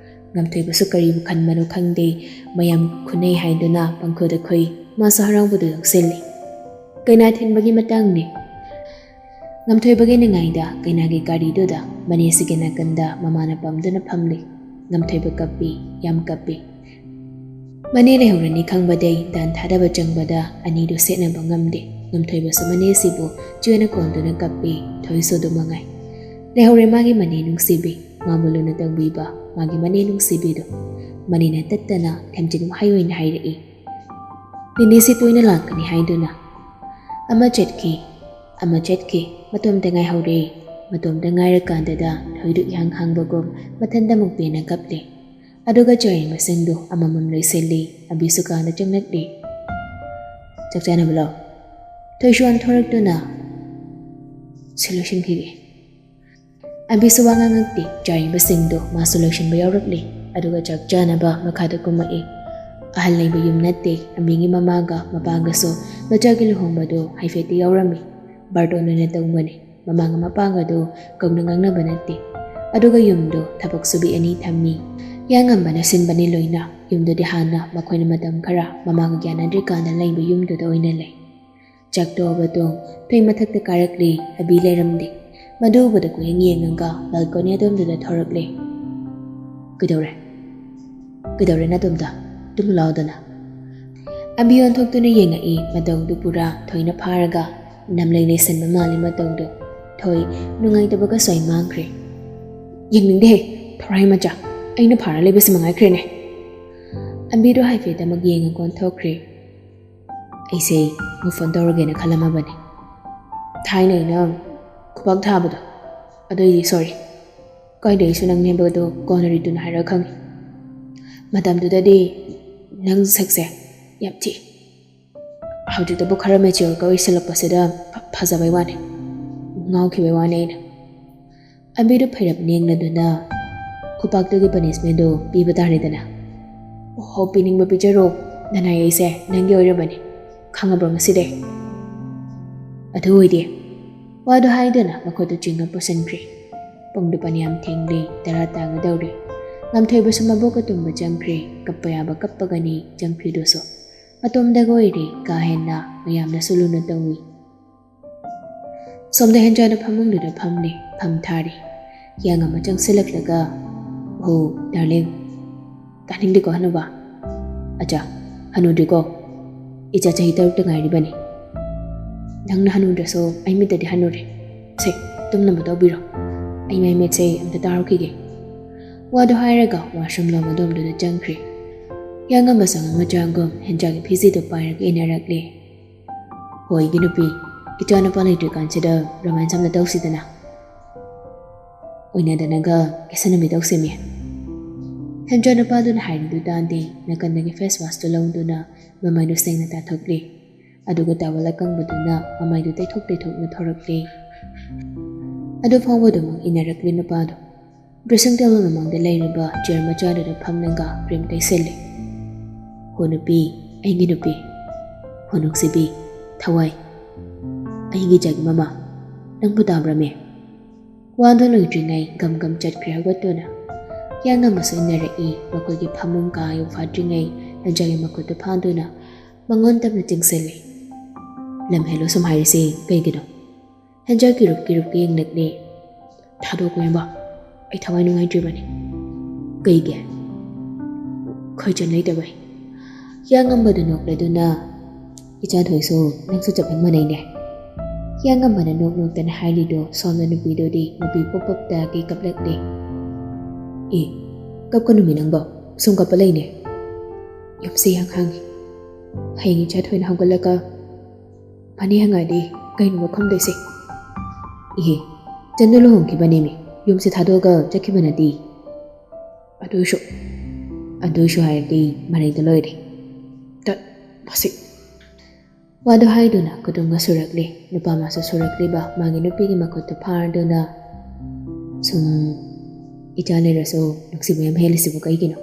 ꯉꯝꯊꯣꯏꯕꯁꯨ ꯀꯔꯤꯕꯨ ꯈꯟꯕꯅꯣ ꯈꯪꯗꯦ, ꯃꯌꯥꯝ ꯈꯨꯟꯅꯩ ꯍꯥꯏꯗꯨꯅ ꯄꯪꯈꯨꯗ ꯈꯨꯏ꯫ ꯃꯥꯁꯨ ꯍꯔꯥꯎꯕꯗꯨ ꯌꯥꯎꯁꯤꯜꯂꯤ꯫ ꯀꯩꯅꯥ ꯊꯤꯟꯕꯒꯤ ꯃꯇꯥꯡꯅꯤ꯫ ꯉꯝꯊꯣꯏꯕꯒꯤ ꯅꯤꯡꯉꯥꯏꯗ ꯀꯩꯅꯥꯒꯤ ꯒꯥꯔꯤꯗꯨꯗ ꯃꯅꯦꯁꯤꯒꯤ ꯅꯥꯀꯟꯗ ꯃꯃꯥꯅ ꯄꯝꯗꯨꯅ ꯐꯝꯂꯤ꯫ ꯉꯝꯊꯣꯏꯕ ꯀꯞꯄꯤ, ꯌꯥꯝ ꯀꯞꯄꯤ꯫ ꯃꯅꯦ ꯂꯩꯍꯧꯔꯅꯤ ꯈꯪꯕꯗꯩ ꯗꯥꯟ ꯊꯥꯗꯕ ꯆꯪꯕꯗ ꯑꯅꯤꯗꯨ ꯁꯦꯠꯅꯕ ꯉꯝꯗꯦ꯫ ꯉꯝꯊꯣꯏꯕꯁꯨ ꯃꯅꯦꯁꯤꯕꯨ ꯆꯦꯅ ꯀꯣꯟꯗꯨꯅ ꯀꯞꯄꯤ, ꯊꯣꯏꯁꯨ ꯑꯗꯨ ꯃꯉꯥꯏ꯫ ꯂꯩꯍꯧꯔꯦ ꯃꯥꯒꯤ ꯃꯅꯦ ꯅꯨꯡꯁꯤꯕꯤ, ꯃꯥꯕꯨ ꯂꯨꯅ ꯇꯧꯕꯤꯕ ꯃꯥꯒꯤ ꯃꯅꯦ ꯅꯨꯡꯁꯤꯕꯤꯗꯨ꯫ ꯃꯅꯦꯅ ꯇꯠꯇꯅ ꯊꯦꯝꯖꯤꯟ ꯋꯥꯍꯩ ꯑꯣꯏꯅ ꯍꯥꯏꯔꯛꯏ, "ꯅꯦꯅꯦꯁꯤ ꯇꯣꯏꯅ ꯂꯥꯛꯀꯅꯤ ꯍꯥꯏꯗꯨꯅ"꯫ ꯑꯃ ꯆꯠꯈꯤ, ꯑꯃ ꯆꯠꯈꯤ, ꯃꯇꯣꯝꯇ ꯉꯥꯏꯍꯧꯔꯦ꯫ ꯃꯇꯣꯝꯇ ꯉꯥꯏꯔꯀꯥꯟꯗꯗ ꯊꯣꯏꯗꯨ ꯏꯍꯥꯡ ꯍꯥꯡꯕꯒꯨꯝ ꯃꯊꯟꯇ ꯑꯃꯨꯛ ꯄꯦꯟꯅ ꯀꯞꯂꯦ꯫ ꯑꯗꯨꯒ ꯆꯥꯏꯔꯦꯟꯕꯁꯤꯡꯗꯨ ꯑꯃꯃꯝ ꯂꯣꯏꯁꯤꯜꯂꯤ꯫ ꯑꯕꯤꯁꯨ ꯀꯥꯗ ꯆꯪꯂꯛꯂꯤ꯫ "ꯆꯥꯛ ꯆꯥꯅꯕ ꯂꯥꯛꯑꯣ"꯫ ꯊꯣꯏꯁꯨ ꯑꯣꯟꯊꯣꯔꯛꯇꯨꯅ "ꯁꯤ ꯂꯣꯏꯁꯤꯟꯈꯤꯒꯦ"꯫ ꯑꯕꯤꯁꯨ ꯋꯥ ꯉꯥꯡꯉꯛꯇꯦ꯫ ꯆꯥꯏꯔꯦꯟꯕꯁꯤꯡꯗꯨ ꯃꯥꯁꯨ ꯂꯣꯏꯁꯤꯟꯕ ꯌꯥꯎꯔꯛꯂꯤ꯫ ꯑꯗꯨꯒ ꯆꯥꯛ ꯆꯥꯅꯕ ꯃꯈꯥꯗ ꯀꯨꯝꯃꯛꯏ꯫ ꯑꯍꯜ ꯂꯩꯕ ꯌꯨꯝ ꯅꯠꯇꯦ꯫ ꯑꯕꯤꯒꯤ ꯃꯃꯥꯒ ꯃꯄꯥꯒꯁꯨ ꯃꯆꯥꯒꯤ ꯂꯨꯍꯣꯡꯕꯗꯨ ꯍꯥꯏꯐꯦꯠꯇꯤ ꯌꯥꯎꯔꯝꯃꯤ꯫ ꯕꯥꯔꯇꯣꯟ ꯑꯣꯏꯅ ꯇꯧꯕꯅꯤ꯫ ꯃꯃꯥꯒ ꯃꯄꯥꯒꯗꯨ ꯀꯧꯅ ꯉꯥꯡꯅꯕ ꯅꯠꯇꯦ꯫ ꯑꯗꯨꯒ ꯌꯨꯝꯗꯨ ꯊꯕꯛ ꯁꯨꯕꯤ ꯑꯅꯤ ꯊꯝꯃꯤ꯫ ꯌꯥꯉꯝꯕꯅ ꯁꯤꯟꯕꯅꯤ ꯂꯣꯏꯅ꯫ ꯌꯨꯝꯗꯨꯗꯤ ꯍꯥꯟꯅ ꯃꯈꯣꯏꯅ ꯃꯇꯝ ꯈꯔ ꯃꯃꯥꯒ ꯌꯥꯅꯗ꯭ꯔꯤꯀꯥꯟꯗ ꯂꯩꯕ ꯌꯨꯝꯗꯨꯗ ꯑꯣꯏꯅ ꯂꯩ꯫ ꯆꯥꯛ ꯇꯣꯛꯑꯕ ꯇꯨꯡ ꯊꯣꯏ ꯃꯊꯛꯇ ꯀꯥꯔꯛꯂꯤ꯫ ꯑꯕꯤ ꯂꯩꯔꯝꯗꯦ꯫ ꯃꯗꯨ ꯎꯕꯗ ꯀꯣꯏꯌꯦꯡ ꯌꯦꯡꯉꯒ ꯕꯥꯜꯀꯣꯅꯤ ꯑꯗꯣꯝꯗꯨꯗ ꯊꯣꯔꯛꯂꯦ꯫ "ꯀꯩꯗꯧꯔꯦ? ꯀꯩꯗꯧꯔꯦ ꯅꯇꯣꯝꯇ? ꯇꯨꯝꯃꯨ ꯂꯥꯎꯗꯅ?" ꯑꯕꯤ ꯑꯣꯟꯊꯣꯛꯇꯨꯅ ꯌꯦꯡꯉꯛꯏ꯫ ꯃꯇꯧꯗꯨ ꯄꯨꯔꯥ ꯊꯣꯏꯅ ꯐꯥꯔꯒ ꯅꯝꯂꯩ ꯂꯩꯁꯟꯕ ꯃꯥꯜꯂꯤ ꯃꯇꯧꯗꯨ꯫ ꯊꯣꯏ ꯅꯨꯡꯉꯥꯏꯇꯕꯒ ꯁ꯭ꯋꯥꯏ ꯃꯥꯡꯈ꯭ꯔꯦ꯫ "ꯌꯦꯡꯅꯤꯡꯗꯦꯍꯦ, ꯊꯣꯔꯥꯏ ꯃꯆꯥ꯫ ꯑꯩꯅ ꯐꯥꯔ ꯂꯩꯕꯁꯤ ꯃꯉꯥꯏꯈ꯭ꯔꯦꯅꯦ꯫" ꯑꯕꯤꯗꯣ ꯍꯥꯏꯐꯦꯠ ꯑꯃꯨꯛ ꯌꯦꯡꯉꯒ ꯑꯣꯟꯊꯣꯛꯈ꯭ꯔꯦ꯫ "ꯑꯩꯁꯦ ꯃꯨꯐꯣꯟ ꯇꯧꯔꯒꯦꯅ ꯈꯜꯂꯝꯃꯕꯅꯦ꯫ ꯊꯥꯏꯅ ꯑꯩꯅ ꯈꯨꯄꯥꯛ ꯊꯥꯕꯗꯣ, ꯑꯗꯨꯏꯗꯤ ꯁꯣꯔꯤ꯫ ꯀꯥꯏꯗ ꯑꯩꯁꯨ ꯅꯪ ꯅꯦꯝꯕꯗꯣ ꯀꯣꯟꯅ ꯔꯤꯇꯨꯅ ꯍꯥꯏꯔꯒ ꯈꯪꯉꯤ꯫ ꯃꯇꯝꯗꯨꯗꯗꯤ ꯅꯪ ꯁꯛꯁꯦ ꯌꯥꯝ ꯊꯤ꯫ ꯍꯧꯖꯤꯛꯇꯕꯨ ꯈꯔ ꯃꯦꯆꯤꯌꯣꯔꯒ ꯑꯣꯏꯁꯤꯜꯂꯛꯄꯁꯤꯗ ꯐ-, ꯐꯖꯕꯩ ꯋꯥꯅꯤ꯫ ꯉꯥꯎꯈꯤꯕꯩ ꯋꯥꯅꯤ ꯑꯩꯅ꯫" ꯑꯕꯤꯗꯨ ꯐꯩꯔꯞ ꯅꯦꯡꯂꯗꯨꯅ ꯈꯨꯄꯥꯛꯇꯨꯒꯤ ꯄꯅꯤꯁꯃꯦꯟꯗꯨ ꯄꯤꯕ ꯇꯥꯔꯦꯗꯅ꯫ "ꯑꯣꯍꯣ, ꯄꯤꯅꯤꯡꯕ ꯄꯤꯖꯔꯣ꯫ ꯅꯅꯥꯏ ꯑꯩꯁꯦ ꯅꯪꯒꯤ ꯑꯣꯏꯔꯕꯅꯤ꯫ ꯈꯪꯉꯕ꯭ꯔꯣ ꯉꯁꯤꯗꯤ?" "ꯑꯗꯨ ꯑꯣꯏꯗꯤ꯫" ꯋꯥꯗꯨ ꯍꯥꯏꯗꯨꯅ ꯃꯈꯨꯠꯇꯨ ꯆꯤꯡꯉ ꯄꯨꯁꯤꯟꯈ꯭ꯔꯦ꯫ ꯄꯨꯡꯗꯨ ꯐꯅꯌꯥꯝ ꯊꯦꯡꯂꯦ, ꯇꯔꯥ ꯇꯥꯒꯗꯧꯔꯦ꯫ ꯉꯝꯊꯣꯏꯕꯁꯨ ꯃꯕꯣꯛꯀ ꯇꯨꯝꯕ ꯆꯪꯈ꯭ꯔꯦ꯫ ꯀꯞꯄ ꯌꯥꯕ ꯀꯞꯄꯒꯅꯤ ꯆꯪꯈ꯭ꯔꯤꯗꯨꯁꯨ꯫ ꯃꯇꯣꯝꯗꯒ ꯑꯣꯏꯔꯦ, ꯀꯥ ꯍꯦꯟꯅ ꯃꯌꯥꯝꯅꯁꯨ ꯂꯨꯅ ꯇꯧꯏ꯫ ꯁꯣꯝꯗ ꯍꯦꯟꯖꯥꯗ ꯐꯃꯨꯡꯗꯨꯗ ꯐꯝꯂꯤ, ꯐꯝ ꯊꯥꯔꯤ꯫ ꯍꯤꯌꯥꯡ ꯑꯃ ꯆꯪꯁꯤꯜꯂꯛꯂꯒ, "ꯑꯣ, ꯗꯥꯔꯂꯤꯡ꯫" "ꯇꯥꯅꯤꯡꯗꯦꯀꯣ, ꯍꯅꯨꯕ꯫" "ꯑꯆꯥ, ꯍꯅꯨꯗ꯭ꯔꯤꯀꯣ꯫ ꯏꯆꯥ ꯆꯍꯤ ꯇꯔꯨꯛꯇ ꯉꯥꯏꯔꯤꯕꯅꯤ꯫" "ꯅꯪꯅ ꯍꯅꯨꯗ꯭ꯔꯁꯨ ꯑꯩ ꯃꯤꯠꯇꯗꯤ ꯍꯅꯨꯔꯦ꯫ ꯁꯦ, ꯇꯨꯝꯅꯕ ꯇꯧꯕꯤꯔꯣ꯫ ꯑꯩ ꯃꯩ ꯃꯦꯠꯁꯦ, ꯑꯝꯇ ꯇꯥꯔꯨꯈꯤꯒꯦ꯫" ꯋꯥꯗꯨ ꯍꯥꯏꯔꯒ ꯋꯥꯁꯔꯨꯝ ꯂꯣꯝ ꯑꯗꯣꯝꯗꯨꯗ ꯆꯪꯈ꯭ꯔꯦ꯫ ꯍꯤꯌꯥꯡ ꯑꯃ ꯆꯪꯉ ꯃꯆꯥꯒꯨꯝ ꯍꯦꯟꯖꯥꯒꯤ ꯐꯤꯖꯤꯗꯨ ꯄꯥꯏꯔꯒ ꯏꯟꯅꯔꯛꯂꯦ꯫ "ꯍꯣ, ꯑꯩꯒꯤ ꯅꯨꯄꯤ, ꯏꯆꯥꯅꯨꯄꯥ ꯂꯩꯇ꯭ꯔꯤꯀꯥꯟꯁꯤꯗ ꯔꯣꯃꯥꯟꯁ ꯑꯃ ꯇꯧꯁꯤꯗꯅ꯫" "ꯑꯣꯏꯅꯗꯅꯒ ꯀꯦꯁꯟꯅꯕꯤ ꯇꯧꯁꯦꯃꯤ꯫" ꯍꯦꯟꯖꯥ ꯅꯨꯄꯥꯗꯨꯅ ꯍꯥꯏꯔꯤꯗꯨ ꯇꯥꯗꯦ, ꯅꯥꯀꯟꯗꯒꯤ ꯐꯦꯁ ꯋꯥꯁꯇꯨ ꯂꯧꯗꯨꯅ ꯃꯃꯥꯏꯗꯨ ꯁꯦꯡꯅ ꯇꯥꯊꯣꯛꯂꯤ꯫ ꯑꯗꯨꯒ ꯇꯥꯋꯦꯜ ꯑꯀꯪꯕꯗꯨꯅ ꯃꯃꯥꯏꯗꯨ ꯇꯩꯊꯣꯛ ꯇꯩꯊꯣꯛꯅ ꯊꯣꯔꯛꯂꯤ꯫ ꯑꯗꯨ ꯐꯥꯎꯕꯗꯨꯃꯛ ꯏꯟꯅꯔꯛꯂꯤ ꯅꯨꯄꯥꯗꯨ꯫ ꯗ꯭ꯔꯦꯁꯤꯡ ꯇꯦꯕꯜ ꯃꯃꯥꯡꯗ ꯂꯩꯔꯤꯕ ꯆꯤꯌꯔ ꯃꯆꯥꯗꯨꯗ ꯐꯝꯂꯒ ꯀ꯭ꯔꯤꯝ ꯇꯩꯁꯤꯜꯂꯤ꯫ "ꯍꯣ ꯅꯨꯄꯤ, ꯑꯩꯒꯤ ꯅꯨꯄꯤ꯫ ꯍꯣ ꯅꯨꯡꯁꯤꯕꯤ, ꯊꯋꯥꯏ꯫ ꯑꯩꯒꯤ ꯏꯆꯥꯒꯤ ꯃꯃꯥ꯫ ꯅꯪꯕꯨ ꯇꯥꯕ꯭ꯔꯃꯤ?" ꯋꯥꯗꯨ ꯂꯣꯏꯗ꯭ꯔꯤꯉꯩ ꯒꯝ ꯒꯝ ꯆꯠꯈ꯭ꯔꯦ ꯍꯧꯒꯠꯇꯨꯅ꯫ ꯍꯤꯌꯥꯡ ꯑꯃꯁꯨ ꯏꯟꯅꯔꯛꯏ꯫ ꯃꯈꯣꯏꯒꯤ ꯐꯃꯨꯡ ꯀꯥ ꯌꯧꯐꯥꯠꯇ꯭ꯔꯤꯉꯩ ꯍꯦꯟꯖꯥꯒꯤ ꯃꯈꯨꯠꯇꯨ ꯐꯥꯗꯨꯅ ꯃꯉꯣꯟ ꯇꯞꯅ ꯆꯤꯡꯁꯤꯜꯂꯤ꯫ ꯂꯝ ꯍꯦꯜꯂꯣ ꯁꯨꯝ ꯍꯥꯏꯔꯤꯁꯦ ꯀꯩꯒꯤꯅꯣ? ꯍꯦꯟꯖꯥ ꯀꯤꯔꯨꯞ ꯀꯤꯔꯨꯞꯀ ꯌꯦꯡꯂꯛꯂꯦ꯫ "ꯊꯥꯗꯣꯛꯈꯣ ꯏꯌꯥꯝꯕ, ꯑꯩ ꯊꯋꯥꯏ ꯅꯨꯡꯉꯥꯏꯇ꯭ꯔꯤꯕꯅꯤ"꯫ "ꯀꯩꯒꯤ?" "ꯈꯣꯏꯆꯟ ꯂꯩꯇꯕꯩ"꯫ ꯍꯤꯌꯥꯡꯉꯝꯕꯗꯨ ꯅꯣꯛꯂꯗꯨꯅ, "ꯏꯆꯥꯊꯣꯏꯁꯨ ꯅꯪꯁꯨ ꯆꯞ ꯍꯦꯛ ꯃꯥꯟꯅꯩꯅꯦ"꯫ ꯍꯤꯌꯥꯡꯉꯝꯕꯅ ꯅꯣꯛ ꯅꯣꯛꯇꯅ ꯍꯥꯏꯔꯤꯗꯣ ꯁꯣꯝꯗ ꯅꯨꯄꯤꯗꯨꯗꯤ ꯅꯨꯄꯤ ꯄꯣꯞ ꯄꯣꯞꯇꯒꯤ ꯀꯞꯂꯛꯂꯦ꯫ "ꯑꯦ, ꯀꯞꯀꯅꯨꯃꯤ ꯅꯪꯕꯣ, ꯁꯨꯝ ꯀꯞꯄ ꯂꯩꯅꯦ꯫ ꯌꯨꯝꯁꯦ ꯌꯥꯝ ꯍꯥꯡꯉꯤ꯫ ꯍꯌꯦꯡ ꯏꯆꯥꯊꯣꯏꯅ ꯍꯧꯒꯠꯂꯒ ꯃꯅꯦ ꯍꯪꯉꯛꯑꯗꯤ ꯀꯩꯅꯣ ꯃꯐꯝꯗꯩꯁꯦ?" "ꯏꯍꯦ, ꯆꯟꯗꯣ ꯂꯨꯍꯣꯡꯈꯤꯕꯅꯦꯃꯤ, ꯌꯨꯝꯁꯦ ꯊꯥꯗꯣꯛꯑꯒ ꯆꯠꯈꯤꯕ ꯅꯠꯇꯦ꯫ ꯑꯗꯨꯏꯁꯨ, ꯑꯗꯨꯏꯁꯨ ꯍꯥꯏꯔꯗꯤ ꯃꯔꯩꯗ ꯂꯣꯏꯔꯦ꯫ ꯇꯠ, ꯃꯁꯤ"꯫ ꯋꯥꯗꯣ ꯍꯥꯏꯗꯨꯅ ꯈꯨꯗꯨꯝꯒ ꯁꯨꯔꯛꯂꯦ꯫ ꯅꯨꯄꯥ ꯃꯥꯁꯨ ꯁꯨꯔꯛꯂꯤꯕ ꯃꯥꯒꯤ ꯅꯨꯄꯤꯒꯤ ꯃꯈꯨꯠꯇꯨ ꯐꯥꯔꯗꯨꯅ ꯁꯨꯝ, "ꯏꯆꯥ ꯂꯩꯔꯁꯨ ꯅꯨꯡꯁꯤꯕ ꯌꯥꯝ ꯍꯦꯜꯂꯤꯁꯤꯕꯨ ꯀꯩꯒꯤꯅꯣ?"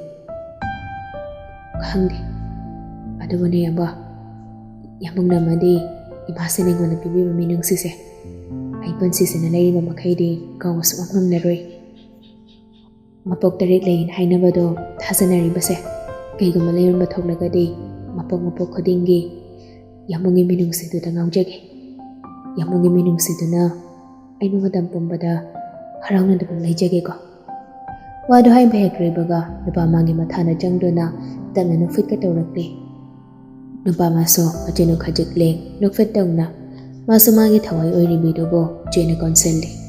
"ꯈꯪꯗꯦ꯫ ꯑꯗꯨꯕꯨꯅꯦ ꯏꯌꯥꯝꯕ, ꯌꯥꯝꯕꯨꯡꯅ ꯑꯃꯗꯤ ꯏꯃꯥꯁꯤꯅ ꯑꯩꯉꯣꯟꯗ ꯄꯤꯕꯤꯕ ꯃꯤꯅꯨꯡꯁꯤꯁꯦ ꯑꯩ ꯄꯨꯟꯁꯤꯁꯤꯅ ꯂꯩꯔꯤꯕ ꯃꯈꯩꯗꯤ ꯀꯥꯎꯕ ꯁꯨꯡꯉꯝ ꯉꯝꯂꯔꯣꯏ꯫ ꯃꯄꯣꯛ ꯇꯔꯦꯠ ꯂꯩꯅ ꯍꯥꯏꯅꯕꯗꯣ ꯊꯥꯖꯅꯔꯤꯕꯁꯦ ꯀꯩꯒꯨꯝꯕ ꯂꯩꯔꯝꯕ ꯊꯣꯛꯂꯒꯗꯤ ꯃꯄꯣꯛ ꯃꯄꯣꯛ ꯈꯨꯗꯤꯡꯒꯤ ꯌꯥꯝꯕꯨꯡꯒꯤ ꯃꯤꯅꯨꯡꯁꯤꯗꯨꯗ ꯉꯥꯎꯖꯒꯦ꯫ ꯌꯥꯝꯕꯨꯡꯒꯤ ꯃꯤꯅꯨꯡꯁꯤꯗꯨꯅ ꯑꯩꯕꯨ ꯃꯇꯝ ꯄꯨꯝꯕꯗ ꯍꯔꯥꯎꯅ ꯑꯗꯨꯝ ꯂꯩꯖꯒꯦꯀꯣ"꯫ ꯋꯥꯗꯨ ꯍꯥꯏꯕ ꯍꯦꯛ ꯂꯣꯏꯕꯒ ꯅꯨꯄꯥ ꯃꯥꯒꯤ ꯃꯊꯥꯅ ꯆꯪꯗꯨꯅ ꯇꯞꯅ ꯅꯣꯛꯐꯦꯠꯀ ꯇꯧꯔꯛꯂꯦ꯫ ꯅꯨꯄꯥ ꯃꯥꯁꯨ ꯃꯆꯤꯟꯗꯨ ꯈꯖꯤꯛ ꯂꯦꯡ ꯅꯣꯛꯐꯦꯠ ꯇꯧꯅ ꯃꯥꯁꯨ ꯃꯥꯒꯤ ꯊꯋꯥꯏ ꯑꯣꯏꯔꯤꯕꯤꯗꯨꯕꯨ ꯆꯦꯠꯅ ꯀꯣꯟꯁꯤꯜꯂꯤ꯫